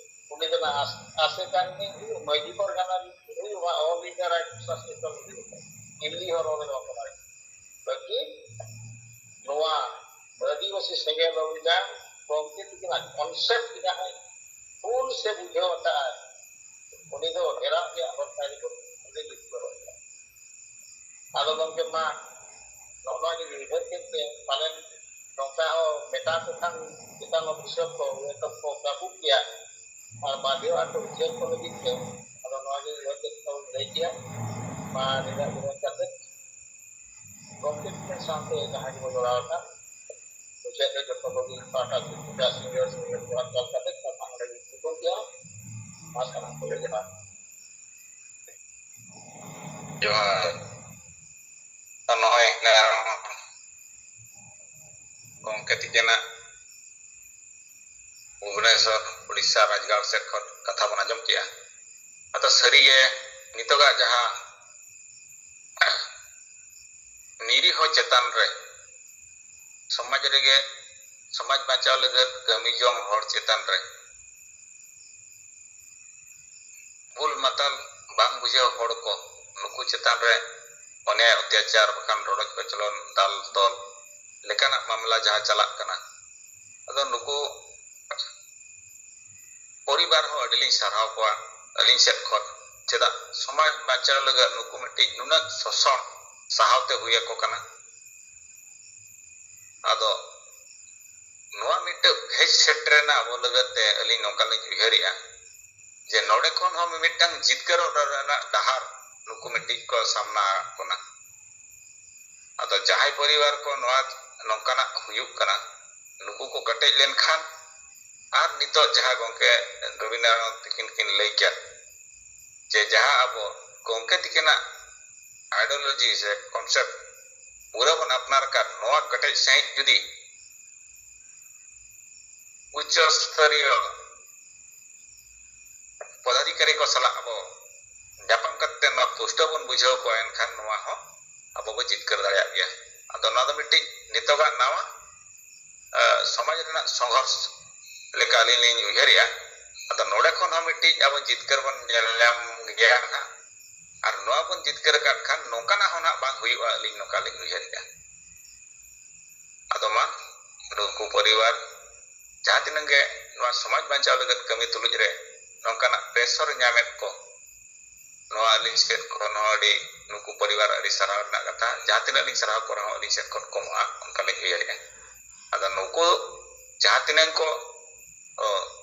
ᱩᱱᱤ ᱫᱚ ᱱᱟᱜ ᱟᱥ-, ᱟᱥᱮᱠᱟ ᱨᱤᱱᱤᱡ ᱦᱩᱭᱩᱜ, ᱢᱟᱹᱡᱷᱤ ᱯᱟᱨᱜᱟᱱᱟ ᱨᱤᱱᱤᱡ ᱦᱩᱭᱩᱜ, ᱵᱟ All India Right to Justice ᱫᱚ ᱦᱩᱭᱩᱜ, ᱮᱢᱱᱤ ᱦᱚᱲ ᱨᱚᱲ ᱨᱮ ᱵᱟᱠᱚ ᱫᱟᱲᱮᱭᱟᱜᱼᱟ᱾ ᱵᱟᱹᱠᱤ ᱱᱚᱣᱟ ᱟᱹᱫᱤᱵᱟᱹᱥᱤ ᱥᱮᱸᱜᱮᱞ ᱚᱵᱷᱤᱡᱟᱱ ᱜᱚᱢᱠᱮ ᱛᱤᱠᱤᱱᱟᱜ ᱠᱚᱱᱥᱮᱯᱴ ᱡᱟᱦᱟᱸᱭ ᱵᱷᱩᱞ ᱥᱮ ᱵᱩᱡᱷᱟᱹᱣ ᱟᱠᱟᱫᱼᱟᱭ, ᱩᱱᱤ ᱫᱚ ᱰᱮᱨᱟᱜ ᱨᱮᱭᱟᱜ ᱦᱚᱨ ᱛᱟᱭ ᱨᱮ ᱵᱟᱹᱱᱩᱜᱼᱟ᱾ ᱩᱱᱤ ᱫᱚ ᱟᱫᱚ ᱜᱚᱢᱠᱮ ᱢᱟ ᱱᱚᱜᱼᱚ ᱱᱚᱣᱟ ᱜᱮ ᱩᱭᱦᱟᱹᱨ ᱠᱮᱫ ᱛᱮ ᱯᱟᱞᱮᱱ ᱱᱚᱝᱠᱟ ᱦᱚᱸ ᱢᱮᱛᱟ ᱠᱚ ᱠᱷᱟᱱ ᱪᱮᱛᱟᱱ ᱚᱯᱷᱤᱥᱟᱨ ᱠᱚ ᱩᱱᱤ ᱫᱚ ᱠᱚ ᱠᱟᱹᱵᱩᱜ ᱜᱮᱭᱟ᱾ ᱟᱨ ᱵᱟᱫᱮ ᱟᱨ ᱠᱚ ᱩᱪᱟᱹᱲ ᱠᱚ ᱞᱟᱹᱜᱤᱫ ᱛᱮ ᱟᱫᱚ ᱱᱚᱣᱟ ᱜᱮ ᱩᱭᱦᱟᱹᱨ ᱠᱮᱫ ᱛᱮ ᱞᱟᱹᱭ ᱠᱮᱭᱟ᱾ ᱢᱟ ᱱᱤᱱᱟᱹᱜ ᱜᱮ ᱢᱮᱱ ᱠᱟᱛᱮ ᱜᱚᱢᱠᱮ ᱛᱤᱠᱤᱱ ᱥᱟᱶᱛᱮ ᱡᱟᱦᱟᱸᱭ ᱜᱮᱵᱚ ᱡᱚᱲᱟᱣ ᱟᱠᱟᱱ ᱢᱩᱪᱟᱹᱫ ᱨᱮ ᱡᱚᱛᱚ ᱠᱚᱜᱮ ᱯᱟᱦᱴᱟ ᱥᱮᱫ ᱠᱷᱚᱱ ᱥᱤᱱᱤᱭᱚᱨ ᱥᱤᱱᱤᱭᱚᱨ ᱡᱚᱦᱟᱨ ᱪᱟᱞ ᱠᱟᱛᱮ ᱠᱟᱛᱷᱟ ᱱᱚᱰᱮ ᱜᱮ ᱢᱩᱪᱟᱹᱫ ᱜᱮᱭᱟ᱾ ᱢᱟ ᱥᱟᱱᱟᱢ ᱠᱚᱜᱮ ᱡᱚᱦᱟᱨ᱾ ᱡᱚᱦᱟᱨ᱾ ᱛᱚ ᱱᱚᱜᱼᱚᱭ ᱱᱮ ᱟᱨᱦᱚᱸ ᱜᱚᱢᱠᱮ ᱛᱤᱠᱤᱱᱟᱜ ᱵᱷᱩᱵᱽᱱᱮᱥᱚᱨ ᱩᱲᱤᱥᱥᱟ ᱨᱟᱡᱽᱜᱟᱲ ᱥᱮᱫ ᱠᱷᱚᱱ ᱠᱟᱛᱷᱟ ᱵᱚᱱ ᱟᱸᱡᱚᱢ ᱠᱮᱜᱼᱟ᱾ ᱟᱫᱚ ᱥᱟᱹᱨᱤᱜᱮ ᱱᱤᱛᱚᱜᱟᱜ ᱡᱟᱦᱟᱸ ᱱᱤᱨᱤᱦᱚ ᱪᱮᱛᱟᱱ ᱨᱮ ᱥᱚᱢᱟᱡᱽ ᱨᱮᱜᱮ ᱥᱚᱢᱟᱡᱽ ᱵᱟᱧᱪᱟᱣ ᱞᱟᱹᱜᱤᱫ ᱠᱟᱹᱢᱤ ᱡᱚᱝ ᱦᱚᱲ ᱪᱮᱛᱟᱱ ᱨᱮ ᱵᱩᱞ ᱢᱟᱛᱟᱞ ᱵᱟᱝ ᱵᱩᱡᱷᱟᱹᱣ ᱦᱚᱲ ᱠᱚ ᱱᱩᱠᱩ ᱪᱮᱛᱟᱱ ᱨᱮ ᱚᱱᱮ ᱚᱛᱛᱟᱪᱟᱨ ᱵᱟᱠᱷᱟᱱ ᱨᱚᱰᱚᱡ ᱠᱚᱪᱞᱚᱱ ᱫᱟᱞ ᱛᱚᱞ ᱞᱮᱠᱟᱱᱟᱜ ᱢᱟᱢᱞᱟ ᱡᱟᱦᱟᱸ ᱪᱟᱞᱟᱜ ᱠᱟᱱᱟ᱾ ᱟᱫᱚ ᱱᱩᱠᱩ ᱯᱚᱨᱤᱵᱟᱨ ᱦᱚᱸ ᱟᱹᱰᱤ ᱞᱤᱧ ᱥᱟᱨᱦᱟᱣ ᱠᱚᱣᱟ ᱟᱹᱞᱤᱧ ᱥᱮᱫ ᱠᱷᱚᱱ᱾ ᱪᱮᱫᱟᱜ ᱥᱚᱢᱟᱡᱽ ᱵᱟᱧᱪᱟᱣ ᱞᱟᱹᱜᱤᱫ ᱱᱩᱠᱩ ᱢᱤᱫᱴᱤᱡ ᱱᱩᱱᱟᱹᱜ ᱥᱳᱥᱚᱱ ᱥᱟᱦᱟᱣ ᱛᱮ ᱦᱩᱭ ᱟᱠᱚ ᱠᱟᱱᱟ᱾ ᱟᱫᱚ ᱱᱚᱣᱟ ᱢᱤᱫᱴᱟᱝ ᱦᱮᱡ ᱥᱮᱴᱮᱨᱮᱱᱟ ᱟᱵᱚ ᱞᱟᱹᱜᱤᱫ ᱛᱮ ᱟᱹᱞᱤᱧ ᱱᱚᱝᱠᱟ ᱞᱤᱧ ᱩᱭᱦᱟᱹᱨᱮᱜᱼᱟ ᱡᱮ ᱱᱚᱰᱮ ᱠᱷᱚᱱ ᱦᱚᱸ ᱢᱤᱢᱤᱫᱴᱟᱝ ᱡᱤᱛᱠᱟᱹᱨᱚᱜ ᱨᱮᱱᱟᱜ ᱰᱟᱦᱟᱨ ᱱᱩᱠᱩ ᱢᱤᱫᱴᱤᱡ ᱠᱚ ᱥᱟᱢᱱᱟ ᱟᱫ ᱵᱚᱱᱟ᱾ ᱟᱫᱚ ᱡᱟᱦᱟᱸᱭ ᱯᱚᱨᱤᱵᱟᱨ ᱠᱚ ᱱᱚᱣᱟ ᱱᱚᱝᱠᱟᱱᱟᱜ ᱦᱩᱭᱩᱜ ᱠᱟᱱᱟ, ᱱᱩᱠᱩ ᱠᱚ ᱠᱮᱴᱮᱡ ᱞᱮᱱᱠᱷᱟᱱ ᱟᱨ ᱱᱤᱛᱚᱜ ᱡᱟᱦᱟᱸ ᱜᱚᱢᱠᱮ ᱨᱚᱵᱤᱱᱫᱨᱚᱱᱟᱛᱷ ᱛᱤᱠᱤᱱ ᱠᱤᱱ ᱞᱟᱹᱭ ᱠᱮᱫ ᱡᱮ ᱡᱟᱦᱟᱸ ᱟᱵᱚ ᱜᱚᱢᱠᱮ ᱛᱤᱠᱤᱱᱟᱜ ᱟᱭᱰᱤᱭᱳᱞᱚᱡᱤ ᱥᱮ ᱠᱚᱱᱥᱮᱯᱴ ᱯᱩᱨᱟᱹ ᱵᱚᱱ ᱟᱯᱱᱟᱨ ᱟᱠᱟᱫ, ᱱᱚᱣᱟ ᱠᱮᱴᱮᱡ ᱥᱟᱺᱦᱤᱡ ᱡᱩᱫᱤ ᱩᱪᱪᱚ ᱥᱛᱚᱨᱤᱭᱚ ᱯᱚᱫᱟᱫᱷᱤᱠᱟᱨᱤ ᱠᱚ ᱥᱟᱞᱟᱜ ᱟᱵᱚ ᱧᱟᱯᱟᱢ ᱠᱟᱛᱮ ᱱᱚᱣᱟ ᱯᱩᱥᱴᱟᱹᱣ ᱵᱚᱱ ᱵᱩᱡᱷᱟᱹᱣ ᱠᱚᱣᱟ, ᱮᱱᱠᱷᱟᱱ ᱱᱚᱣᱟ ᱦᱚᱸ ᱟᱵᱚ ᱵᱚ ᱡᱤᱛᱠᱟᱹᱨ ᱫᱟᱲᱮᱭᱟᱜ ᱜᱮᱭᱟ᱾ ᱟᱫᱚ ᱱᱚᱣᱟ ᱫᱚ ᱢᱤᱫᱴᱤᱡ ᱱᱤᱛᱚᱜᱟᱜ ᱱᱟᱣᱟ, ᱟ, ᱥᱚᱢᱟᱡᱽ ᱨᱮᱱᱟᱜ ᱥᱚᱝᱜᱷᱚᱨᱥ ᱞᱮᱠᱟ ᱟᱹᱞᱤᱧ ᱞᱤᱧ ᱩᱭᱦᱟᱹᱨᱮᱜᱼᱟ᱾ ᱟᱫᱚ ᱱᱚᱰᱮ ᱠᱷᱚᱱ ᱦᱚᱸ ᱢᱤᱫᱴᱤᱡ ᱟᱵᱚ ᱡᱤᱛᱠᱟᱹᱨ ᱵᱚᱱ ᱧᱮᱞ ᱧᱟᱢ ᱜᱮᱭᱟ ᱱᱟᱦᱟᱜ᱾ ᱟᱨ ᱱᱚᱣᱟ ᱵᱚᱱ ᱡᱤᱛᱠᱟᱹᱨ ᱟᱠᱟᱫ ᱠᱷᱟᱱ ᱱᱚᱝᱠᱟᱱᱟᱜ ᱦᱚᱸ ᱱᱟᱦᱟᱜ ᱵᱟᱝ ᱦᱩᱭᱩᱜᱼᱟ, ᱟᱹᱞᱤᱧ ᱱᱚᱝᱠᱟ ᱞᱤᱧ ᱩᱭᱦᱟᱹᱨᱮᱜᱼᱟ᱾ ᱟᱫᱚ ᱢᱟ ᱱᱩᱠᱩ ᱯᱚᱨᱤᱵᱟᱨ ᱡᱟᱦᱟᱸ ᱛᱤᱱᱟᱹᱜ ᱜᱮ ᱱᱚᱣᱟ ᱥᱚᱢᱟᱡᱽ ᱵᱟᱧᱪᱟᱣ ᱞᱟᱹᱜᱤᱫ ᱠᱟᱹᱢᱤ ᱛᱩᱞᱩᱡ ᱨᱮ ᱱᱚᱝᱠᱟᱱᱟᱜ ᱯᱨᱮᱥᱚᱨ ᱧᱟᱢᱮᱫ ᱠᱚ, ᱱᱚᱣᱟ ᱟᱹᱞᱤᱧ ᱥᱮᱫ ᱠᱷᱚᱱ ᱦᱚᱸ ᱟᱹᱰᱤ ᱱᱩᱠᱩ ᱯᱚᱨᱤᱵᱟᱨ ᱟᱹᱰᱤ ᱥᱟᱨᱦᱟᱣ ᱨᱮᱱᱟᱜ ᱠᱟᱛᱷᱟ᱾ ᱡᱟᱦᱟᱸ ᱛᱤᱱᱟᱹᱜ ᱞᱤᱧ ᱥᱟᱨᱦᱟᱣ ᱠᱚ ᱨᱮᱦᱚᱸ ᱟᱹᱞᱤᱧ ᱥᱮᱫ ᱠᱷᱚᱱ ᱠᱚᱢᱚᱜᱼᱟ, ᱚᱱᱠᱟ ᱞᱤᱧ ᱩᱭᱦᱟᱹᱨᱮᱜᱼᱟ᱾ ᱟᱫᱚ ᱱᱩᱠᱩ ᱡᱟᱦᱟᱸ ᱛᱤᱱᱟᱹᱜ ᱠᱚ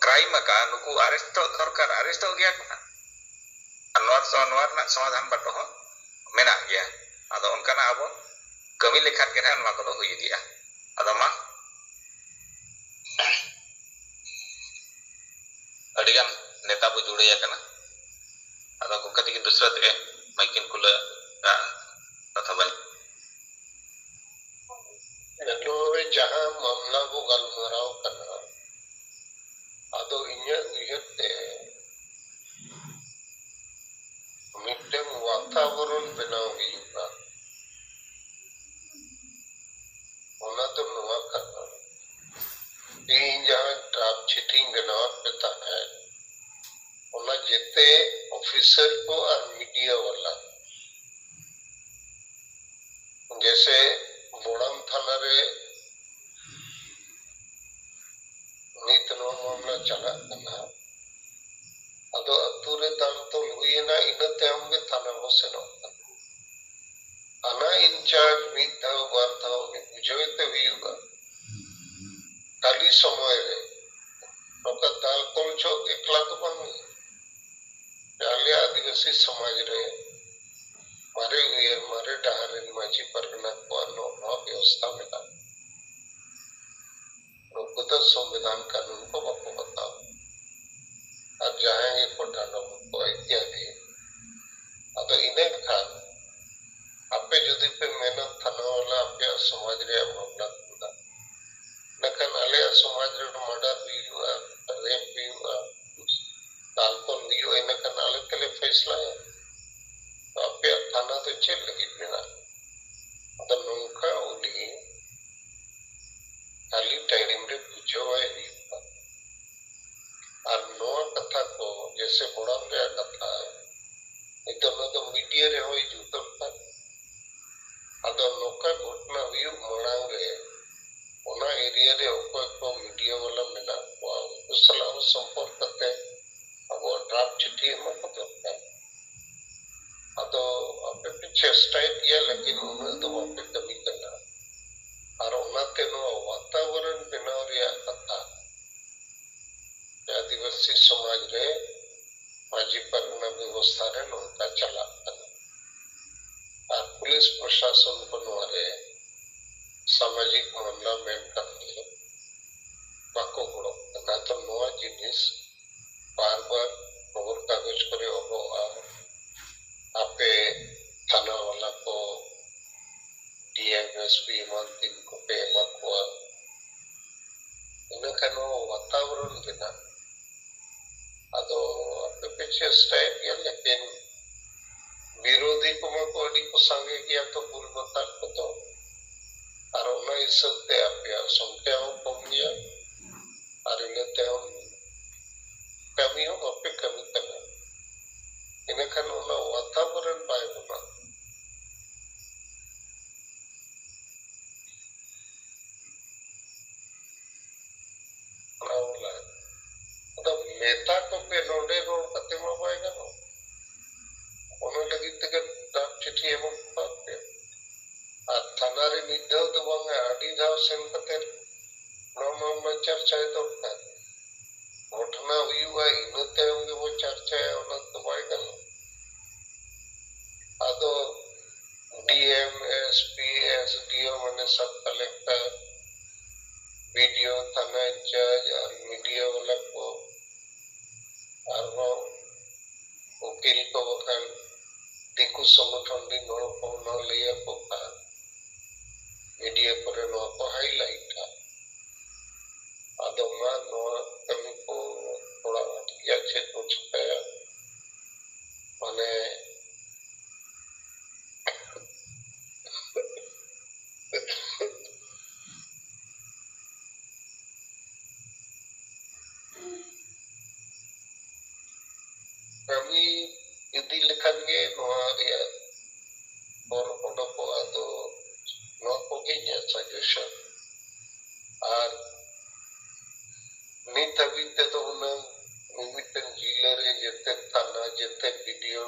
ᱠᱨᱟᱭᱤᱢ ᱟᱠᱟᱫ, ᱱᱩᱠᱩ ᱟᱨᱮᱥᱴᱚᱜ ᱫᱚᱨᱠᱟᱨ, ᱟᱨᱮᱥᱴᱚᱜ ᱜᱮᱭᱟ ᱠᱚ ᱦᱟᱸᱜ᱾ ᱟᱨ ᱱᱚᱣᱟ ᱥᱚ-, ᱱᱚᱣᱟ ᱨᱮᱱᱟᱜ ᱥᱚᱢᱟᱫᱷᱟᱱ ᱵᱟᱴᱚ ᱦᱚᱸ ᱢᱮᱱᱟᱜ ᱜᱮᱭᱟ᱾ ᱟᱫᱚ ᱚᱱᱠᱟᱱᱟᱜ ᱟᱵᱚ ᱠᱟᱹᱢᱤ ᱞᱮᱠᱷᱟᱱ ᱜᱮ ᱱᱟᱦᱟᱜ ᱱᱚᱣᱟ ᱠᱚᱫᱚ ᱦᱩᱭ ᱤᱫᱤᱜᱼᱟ᱾ ᱟᱫᱚ ᱢᱟ, ᱟᱹᱰᱤᱜᱟᱱ ᱱᱮᱛᱟ ᱵᱚ ᱡᱩᱲᱟᱹᱭ ᱟᱠᱟᱱᱟ᱾ ᱟᱫᱚ ᱜᱚᱢᱠᱮ ᱛᱤᱠᱤᱱ ᱫᱚᱥᱨᱟ ᱛᱮᱜᱮ ᱢᱟᱭᱤᱠ ᱠᱤᱱ ᱠᱷᱩᱞᱟᱹᱣᱟ, ᱠᱟᱛᱷᱟ ᱵᱟᱹᱧ ᱱᱚᱜᱼᱚᱭ ᱡᱟᱦᱟᱸ ᱢᱟᱢᱞᱟ ᱵᱚ ᱜᱟᱞᱢᱟᱨᱟᱣ ᱠᱟᱱᱟ, ᱟᱫᱚ ᱤᱧᱟᱹᱜ ᱩᱭᱦᱟᱹᱨ ᱛᱮ ᱢᱤᱫᱴᱟᱝ ᱣᱟᱛᱟᱵᱚᱨᱚᱱ ᱵᱮᱱᱟᱣ ᱦᱩᱭᱩᱜᱼᱟ᱾ ᱚᱱᱟ ᱫᱚ ᱱᱚᱣᱟ ᱠᱟᱱᱟ, ᱤᱧ ᱡᱟᱦᱟᱸ ᱰᱨᱟᱯ ᱪᱤᱴᱷᱤᱧ ᱵᱮᱱᱟᱣᱟᱫ ᱯᱮ ᱛᱟᱦᱮᱸᱫ, ᱚᱱᱟ ᱡᱮᱛᱮ ᱚᱯᱷᱤᱥᱟᱨ ᱠᱚ ᱟᱨ ᱢᱤᱰᱤᱭᱟ ᱵᱟᱞᱟ, ᱡᱮᱥᱮ ᱵᱚᱲᱟᱢ ᱛᱷᱟᱱᱟ ᱨᱮ ᱱᱤᱛ ᱱᱚᱣᱟ ᱢᱟᱢᱞᱟ ᱪᱟᱞᱟᱜ ᱠᱟᱱᱟ, ᱟᱫᱚ ᱟᱹᱛᱩ ᱨᱮ ᱫᱟᱞ ᱛᱚᱞ ᱦᱩᱭᱮᱱᱟ, ᱤᱱᱟᱹ ᱛᱟᱭᱚᱢ ᱜᱮ ᱛᱷᱟᱱᱟ ᱵᱚ ᱥᱮᱱᱚᱜ ᱠᱟᱱᱟ᱾ ᱛᱷᱟᱱᱟ ᱤᱱᱪᱟᱨᱡᱽ ᱢᱤᱫ ᱫᱷᱟᱣ ᱵᱟᱨ ᱫᱷᱟᱣ ᱩᱱᱤ ᱵᱩᱡᱷᱟᱹᱣ ᱮ ᱛᱮ ᱦᱩᱭᱩᱜᱼᱟ᱾ ᱠᱷᱟᱹᱞᱤ ᱥᱚᱢᱚᱭ ᱨᱮ ᱱᱚᱝᱠᱟ ᱫᱟᱞ ᱛᱚᱞ ᱡᱚᱦᱚᱜ ᱮᱠᱞᱟ ᱫᱚ ᱵᱟᱝ ᱦᱩᱭᱩᱜᱼᱟ᱾ ᱟᱞᱮ ᱟᱹᱫᱤᱵᱟᱹᱥᱤ ᱥᱚᱢᱟᱡᱽ ᱨᱮ ᱢᱟᱨᱮ ᱩᱭᱦᱟᱹᱨ, ᱢᱟᱨᱮ ᱰᱟᱦᱟᱨ ᱨᱮᱱ ᱢᱟᱹᱡᱷᱤ ᱯᱟᱨᱜᱟᱱᱟ ᱠᱚᱣᱟᱜ ᱱᱚᱣᱟ ᱱᱚᱣᱟ ᱵᱮᱵᱚᱥᱛᱷᱟ ᱢᱮᱱᱟᱜᱼᱟ᱾ ᱱᱩᱠᱩ ᱫᱚ ᱥᱚᱝᱵᱤᱫᱷᱟᱱ ᱠᱟᱹᱱᱩᱱ ᱠᱚ ᱵᱟᱠᱚ ᱵᱟᱛᱟᱣᱟ᱾ ᱟᱨ ᱡᱟᱦᱟᱸᱭ ᱜᱮᱠᱚ ᱰᱟᱸᱰᱚᱢ ᱠᱚᱣᱟ ᱤᱛᱭᱟᱫᱤ᱾ ᱟᱫᱚ ᱤᱱᱟᱹ ᱠᱷᱟᱱ ᱟᱯᱮ ᱡᱩᱫᱤ ᱯᱮ ᱢᱮᱱᱟ ᱛᱷᱟᱱᱟ ᱵᱟᱞᱟ ᱟᱯᱮᱭᱟᱜ ᱥᱚᱢᱟᱡᱽ ᱨᱮᱭᱟᱜ ᱢᱟᱢᱞᱟ ᱠᱟᱱᱟ, ᱤᱱᱟᱹᱠᱷᱟᱱ ᱟᱞᱮᱭᱟᱜ ᱥᱚᱢᱟᱡᱽ ᱨᱮ ᱢᱟᱨᱰᱟᱨ ᱦᱩᱭᱩᱜᱼᱟ, ᱨᱮᱯ ᱦᱩᱭᱩᱜᱼᱟ, ᱫᱟᱞ ᱛᱚᱞ ᱦᱩᱭᱩᱜᱼᱟ, ᱤᱱᱟᱹᱠᱷᱟᱱ ᱟᱞᱮ ᱛᱮᱞᱮ ᱯᱷᱮᱥᱞᱟᱭᱟ᱾ ᱛᱚ ᱟᱯᱮᱭᱟᱜ ᱛᱷᱟᱱᱟ ᱫᱚ ᱪᱮᱫ ᱞᱟᱹᱜᱤᱫ ᱢᱮᱱᱟᱜᱼᱟ? ᱟᱫᱚ ᱱᱚᱝᱠᱟ ᱩᱱᱤ ᱠᱷᱟᱹᱞᱤ ᱴᱟᱭᱤᱢ ᱨᱮ ᱵᱩᱡᱷᱟᱹᱣᱟᱭ ᱦᱩᱭᱩᱜᱼᱟ᱾ ᱟᱨ ᱱᱚᱣᱟ ᱠᱟᱛᱷᱟ ᱠᱚ, ᱡᱮᱭᱥᱮ ᱵᱚᱲᱟᱢ ᱨᱮᱭᱟᱜ ᱠᱟᱛᱷᱟ, ᱱᱤᱛᱚᱜ ᱱᱚᱣᱟ ᱫᱚ ᱢᱤᱰᱤᱭᱟ ᱨᱮ ᱦᱚᱸ ᱦᱤᱡᱩᱜ ᱫᱚᱨᱠᱟᱨ᱾ ᱟᱫᱚ ᱱᱚᱝᱠᱟ ᱜᱷᱚᱴᱚᱱᱟ ᱦᱩᱭᱩᱜ ᱢᱟᱲᱟᱝ ᱨᱮ ᱚᱱᱟ ᱮᱨᱤᱭᱟ ᱨᱮ ᱚᱠᱚᱭ ᱠᱚ ᱢᱤᱰᱤᱭᱟ ᱵᱟᱞᱟ ᱢᱮᱱᱟᱜ ᱠᱚᱣᱟ, ᱩᱱᱠᱩ ᱥᱟᱞᱟᱜ ᱦᱚᱸ ᱥᱚᱢᱯᱚᱨᱠ ᱠᱟᱛᱮ ᱟᱵᱚᱣᱟᱜ ᱰᱨᱟᱯ ᱪᱤᱴᱷᱤ ᱮᱢᱟ ᱠᱚ ᱫᱚᱨᱠᱟᱨ᱾ ᱟᱫᱚ ᱟᱯᱮ ᱯᱮ ᱪᱮᱥᱴᱟᱭᱮᱫ ᱜᱮᱭᱟ, ᱞᱮᱠᱤᱱ ᱩᱱᱟᱹᱜ ᱫᱚ ᱵᱟᱯᱮ ᱠᱟᱹᱢᱤ ᱠᱟᱱᱟ᱾ ᱟᱨ ᱚᱱᱟᱛᱮ ᱱᱚᱣᱟ ᱣᱟᱛᱟᱵᱚᱨᱚᱱ ᱵᱮᱱᱟᱣ ᱨᱮᱭᱟᱜ ᱠᱟᱛᱷᱟ ᱟᱹᱫᱤᱵᱟᱹᱥᱤ ᱥᱚᱢᱟᱡᱽ ᱨᱮ ᱢᱟᱹᱡᱷᱤ ᱯᱟᱨᱜᱟᱱᱟ ᱵᱮᱵᱚᱥᱛᱷᱟ ᱨᱮ ᱱᱚᱝᱠᱟ ᱪᱟᱞᱟᱜ ᱠᱟᱱᱟ᱾ ᱟᱨ ᱯᱩᱞᱤᱥ ᱯᱨᱚᱥᱟᱥᱚᱱ ᱠᱚ ᱱᱚᱣᱟ ᱨᱮ ᱥᱟᱢᱟᱡᱤᱠ ᱢᱟᱢᱞᱟ ᱢᱮᱱ ᱠᱟᱛᱮ ᱵᱟᱠᱚ ᱜᱚᱲᱚᱜ ᱠᱟᱱᱟ᱾ ᱛᱚ ᱱᱚᱣᱟ ᱡᱤᱱᱤᱥ ᱵᱟᱨ ᱵᱟᱨ ᱠᱷᱚᱵᱚᱨ ᱠᱟᱜᱚᱡᱽ ᱠᱚᱨᱮ ᱚᱞᱚᱜᱼᱟ, ᱟᱯᱮ ᱛᱷᱟᱱᱟ ᱵᱟᱞᱟ ᱠᱚ, ᱰᱤ ᱮᱢ, ᱮᱥ ᱯᱤ ᱮᱢᱟᱱ ᱛᱤᱱ ᱠᱚᱯᱮ ᱮᱢᱟ ᱠᱚᱣᱟ, ᱤᱱᱟᱹ ᱠᱷᱟᱱ ᱱᱚᱣᱟ ᱣᱟᱛᱟᱵᱚᱨᱚᱱ ᱵᱮᱱᱟᱜ᱾ ᱟᱫᱚ ᱟᱯᱮ ᱯᱮ ᱪᱮᱥᱴᱟᱭᱮᱫ ᱜᱮᱭᱟ, ᱞᱮᱠᱤᱱ ᱵᱤᱨᱳᱫᱷᱤ ᱠᱚᱢᱟ ᱠᱚ ᱟᱹᱰᱤ ᱠᱚ ᱥᱟᱸᱜᱮ ᱜᱮᱭᱟ ᱛᱚ, ᱵᱩᱞ ᱢᱟᱛᱟᱞ ᱠᱚᱫᱚ᱾ ᱟᱨ ᱚᱱᱟ ᱦᱤᱥᱟᱹᱵ ᱛᱮ ᱟᱯᱮᱭᱟᱜ ᱥᱚᱝᱠᱷᱭᱟ ᱦᱚᱸ ᱠᱚᱢ ᱜᱮᱭᱟ, ᱟᱨ ᱤᱱᱟᱹ ᱛᱟᱭᱚᱢ ᱠᱟᱹᱢᱤ ᱦᱚᱸ ᱵᱟᱯᱮ ᱠᱟᱹᱢᱤ ᱠᱟᱱᱟ᱾ ᱤᱱᱟᱹᱠᱷᱟᱱ ᱚᱱᱟ ᱣᱟᱛᱟᱵᱚᱨᱚᱱ ᱵᱟᱭ ᱵᱮᱱᱟᱜ᱾ ᱚᱱᱟ ᱵᱚᱞᱮ, ᱟᱫᱚ ᱢᱮᱛᱟ ᱠᱚᱯᱮ, ᱱᱚᱰᱮ ᱨᱚᱲ ᱠᱟᱛᱮ ᱢᱟ ᱵᱟᱭ ᱜᱟᱱᱚᱜ᱾ ᱚᱱᱟ ᱞᱟᱹᱜᱤᱫ ᱛᱮᱜᱮ ᱰᱟᱠ ᱪᱤᱴᱷᱤ ᱮᱢᱚᱜ ᱯᱮ᱾ ᱟᱨ ᱛᱷᱟᱱᱟ ᱨᱮ ᱢᱤᱫ ᱫᱷᱟᱣ ᱫᱚ ᱵᱟᱝᱟ, ᱟᱹᱰᱤ ᱫᱷᱟᱣ ᱥᱮᱱ ᱠᱟᱛᱮ ᱱᱚᱣᱟ ᱢᱟᱢᱞᱟ ᱪᱟᱨᱪᱟᱭ ᱫᱚᱨᱠᱟᱨ᱾ ᱜᱷᱚᱴᱚᱱᱟ ᱦᱩᱭᱩᱜᱼᱟ, ᱤᱱᱟᱹ ᱛᱟᱭᱚᱢ ᱜᱮᱵᱚ ᱪᱟᱨᱪᱟᱭᱟ, ᱚᱱᱟ ᱫᱚ ᱵᱟᱭ ᱜᱟᱱᱚᱜᱼᱟ᱾ ᱟᱫᱚ ᱰᱤ ᱮᱢ, ᱮᱥ ᱯᱤ, ᱮᱥ ᱰᱤ ᱳ, ᱢᱟᱱᱮ ᱥᱟᱵ ᱠᱟᱞᱮᱠᱴᱚᱨ, ᱵᱤ ᱰᱤ ᱳ, ᱛᱷᱟᱱᱟ ᱤᱱᱪᱟᱨᱡᱽ ᱟᱨ ᱢᱤᱰᱤᱭᱟ ᱵᱟᱞᱟ ᱠᱚ, ᱟᱨᱦᱚᱸ ᱩᱠᱤᱞ ᱠᱚ, ᱵᱟᱠᱷᱟᱱ ᱫᱤᱠᱩ ᱥᱚᱝᱜᱚᱴᱷᱚᱱ ᱨᱤᱱ ᱦᱚᱲ ᱠᱚ ᱚᱱᱟ ᱞᱟᱹᱭ ᱟᱠᱚ ᱠᱷᱟᱱ ᱢᱤᱰᱤᱭᱟ ᱠᱚᱨᱮ ᱱᱚᱣᱟ ᱠᱚ ᱦᱟᱭᱞᱟᱭᱤᱴᱟ᱾ ᱟᱫᱚ ᱢᱟ ᱱᱚᱣᱟ ᱠᱟᱹᱢᱤ ᱠᱚ ᱛᱷᱚᱲᱟ ᱟᱸᱴ ᱜᱮᱭᱟ, ᱪᱮᱫ ᱵᱚ ᱪᱤᱠᱟᱹᱭᱟ? ᱢᱟᱱᱮ ᱠᱟᱹᱢᱤ ᱤᱫᱤ ᱞᱮᱠᱷᱟᱱ ᱜᱮ ᱱᱚᱣᱟ ᱨᱮᱭᱟᱜ ᱦᱚᱨ ᱚᱰᱚᱠᱚᱜᱼᱟ᱾ ᱟᱫᱚ ᱱᱚᱣᱟ ᱠᱚᱜᱮ ᱤᱧᱟᱹᱜ ᱥᱟᱡᱮᱥᱚᱱ᱾ ᱟᱨ ᱱᱤᱛ ᱦᱟᱹᱵᱤᱡ ᱛᱮᱫᱚ ᱦᱩᱱᱟᱹᱝ ᱢᱤᱢᱤᱫᱴᱮᱱ ᱡᱤᱞᱟᱹ ᱨᱮ ᱡᱮᱛᱮ ᱛᱷᱟᱱᱟ, ᱡᱮᱛᱮ ᱵᱤ ᱰᱤ ᱳ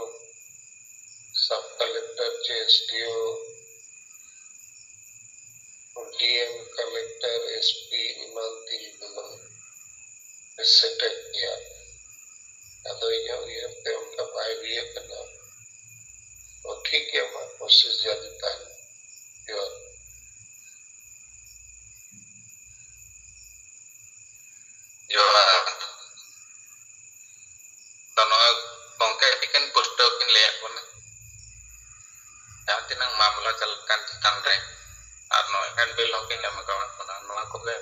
ᱥᱟᱵ ᱠᱟᱞᱮᱠᱴᱚᱨ ᱪᱮ ᱮᱥ ᱰᱤ ᱳ, ᱰᱤ ᱮᱢ, ᱠᱟᱞᱮᱠᱴᱚᱨ, ᱮᱥ ᱯᱤ ᱮᱢᱟᱱ ᱛᱤᱧ ᱫᱚ ᱥᱮᱴᱮᱨ ᱜᱮᱭᱟ᱾ ᱟᱫᱚ ᱤᱧᱟᱹᱜ ᱩᱭᱦᱟᱹᱨ ᱛᱮ ᱚᱱᱠᱟ ᱵᱟᱭ ᱦᱩᱭ ᱟᱠᱟᱱᱟ᱾ ᱛᱚ ᱴᱷᱤᱠ ᱜᱮᱭᱟ, ᱢᱟ ᱠᱳᱥᱤᱥ ᱡᱟᱹᱨᱤ ᱛᱟᱦᱮᱱ᱾ ᱡᱚᱦᱟᱨ᱾ ᱡᱚᱦᱟᱨ᱾ ᱟᱫᱚ ᱱᱚᱣᱟ ᱜᱚᱢᱠᱮ ᱴᱷᱤᱠᱟᱹᱱ ᱯᱩᱥᱴᱟᱹᱣ ᱠᱤᱱ ᱞᱟᱹᱭᱟᱫ ᱵᱚᱱᱟ᱾ ᱡᱟᱦᱟᱸ ᱛᱤᱱᱟᱹᱜ ᱢᱟᱢᱞᱟ ᱪᱟᱞᱟᱜ ᱠᱟᱱ ᱪᱮᱛᱟᱱ ᱨᱮ ᱟᱨ ᱱᱚᱣᱟ ᱦᱮᱱᱰᱵᱤᱞ ᱦᱚᱸᱠᱤᱱ ᱮᱢ ᱟᱠᱟᱣᱟᱫ ᱵᱚᱱᱟ᱾ ᱱᱚᱣᱟ ᱠᱚᱜᱮ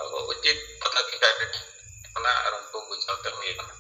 ᱟᱵᱚ ᱩᱪᱤᱛ ᱯᱚᱫᱚᱠᱷᱮᱯ ᱟᱹᱰᱤ ᱴᱷᱤᱠ ᱠᱟᱱᱟ ᱟᱨ ᱩᱱᱠᱩ ᱵᱩᱡᱷᱟᱹᱣ ᱛᱮ ᱦᱩᱭ ᱟᱠᱟᱱᱟ᱾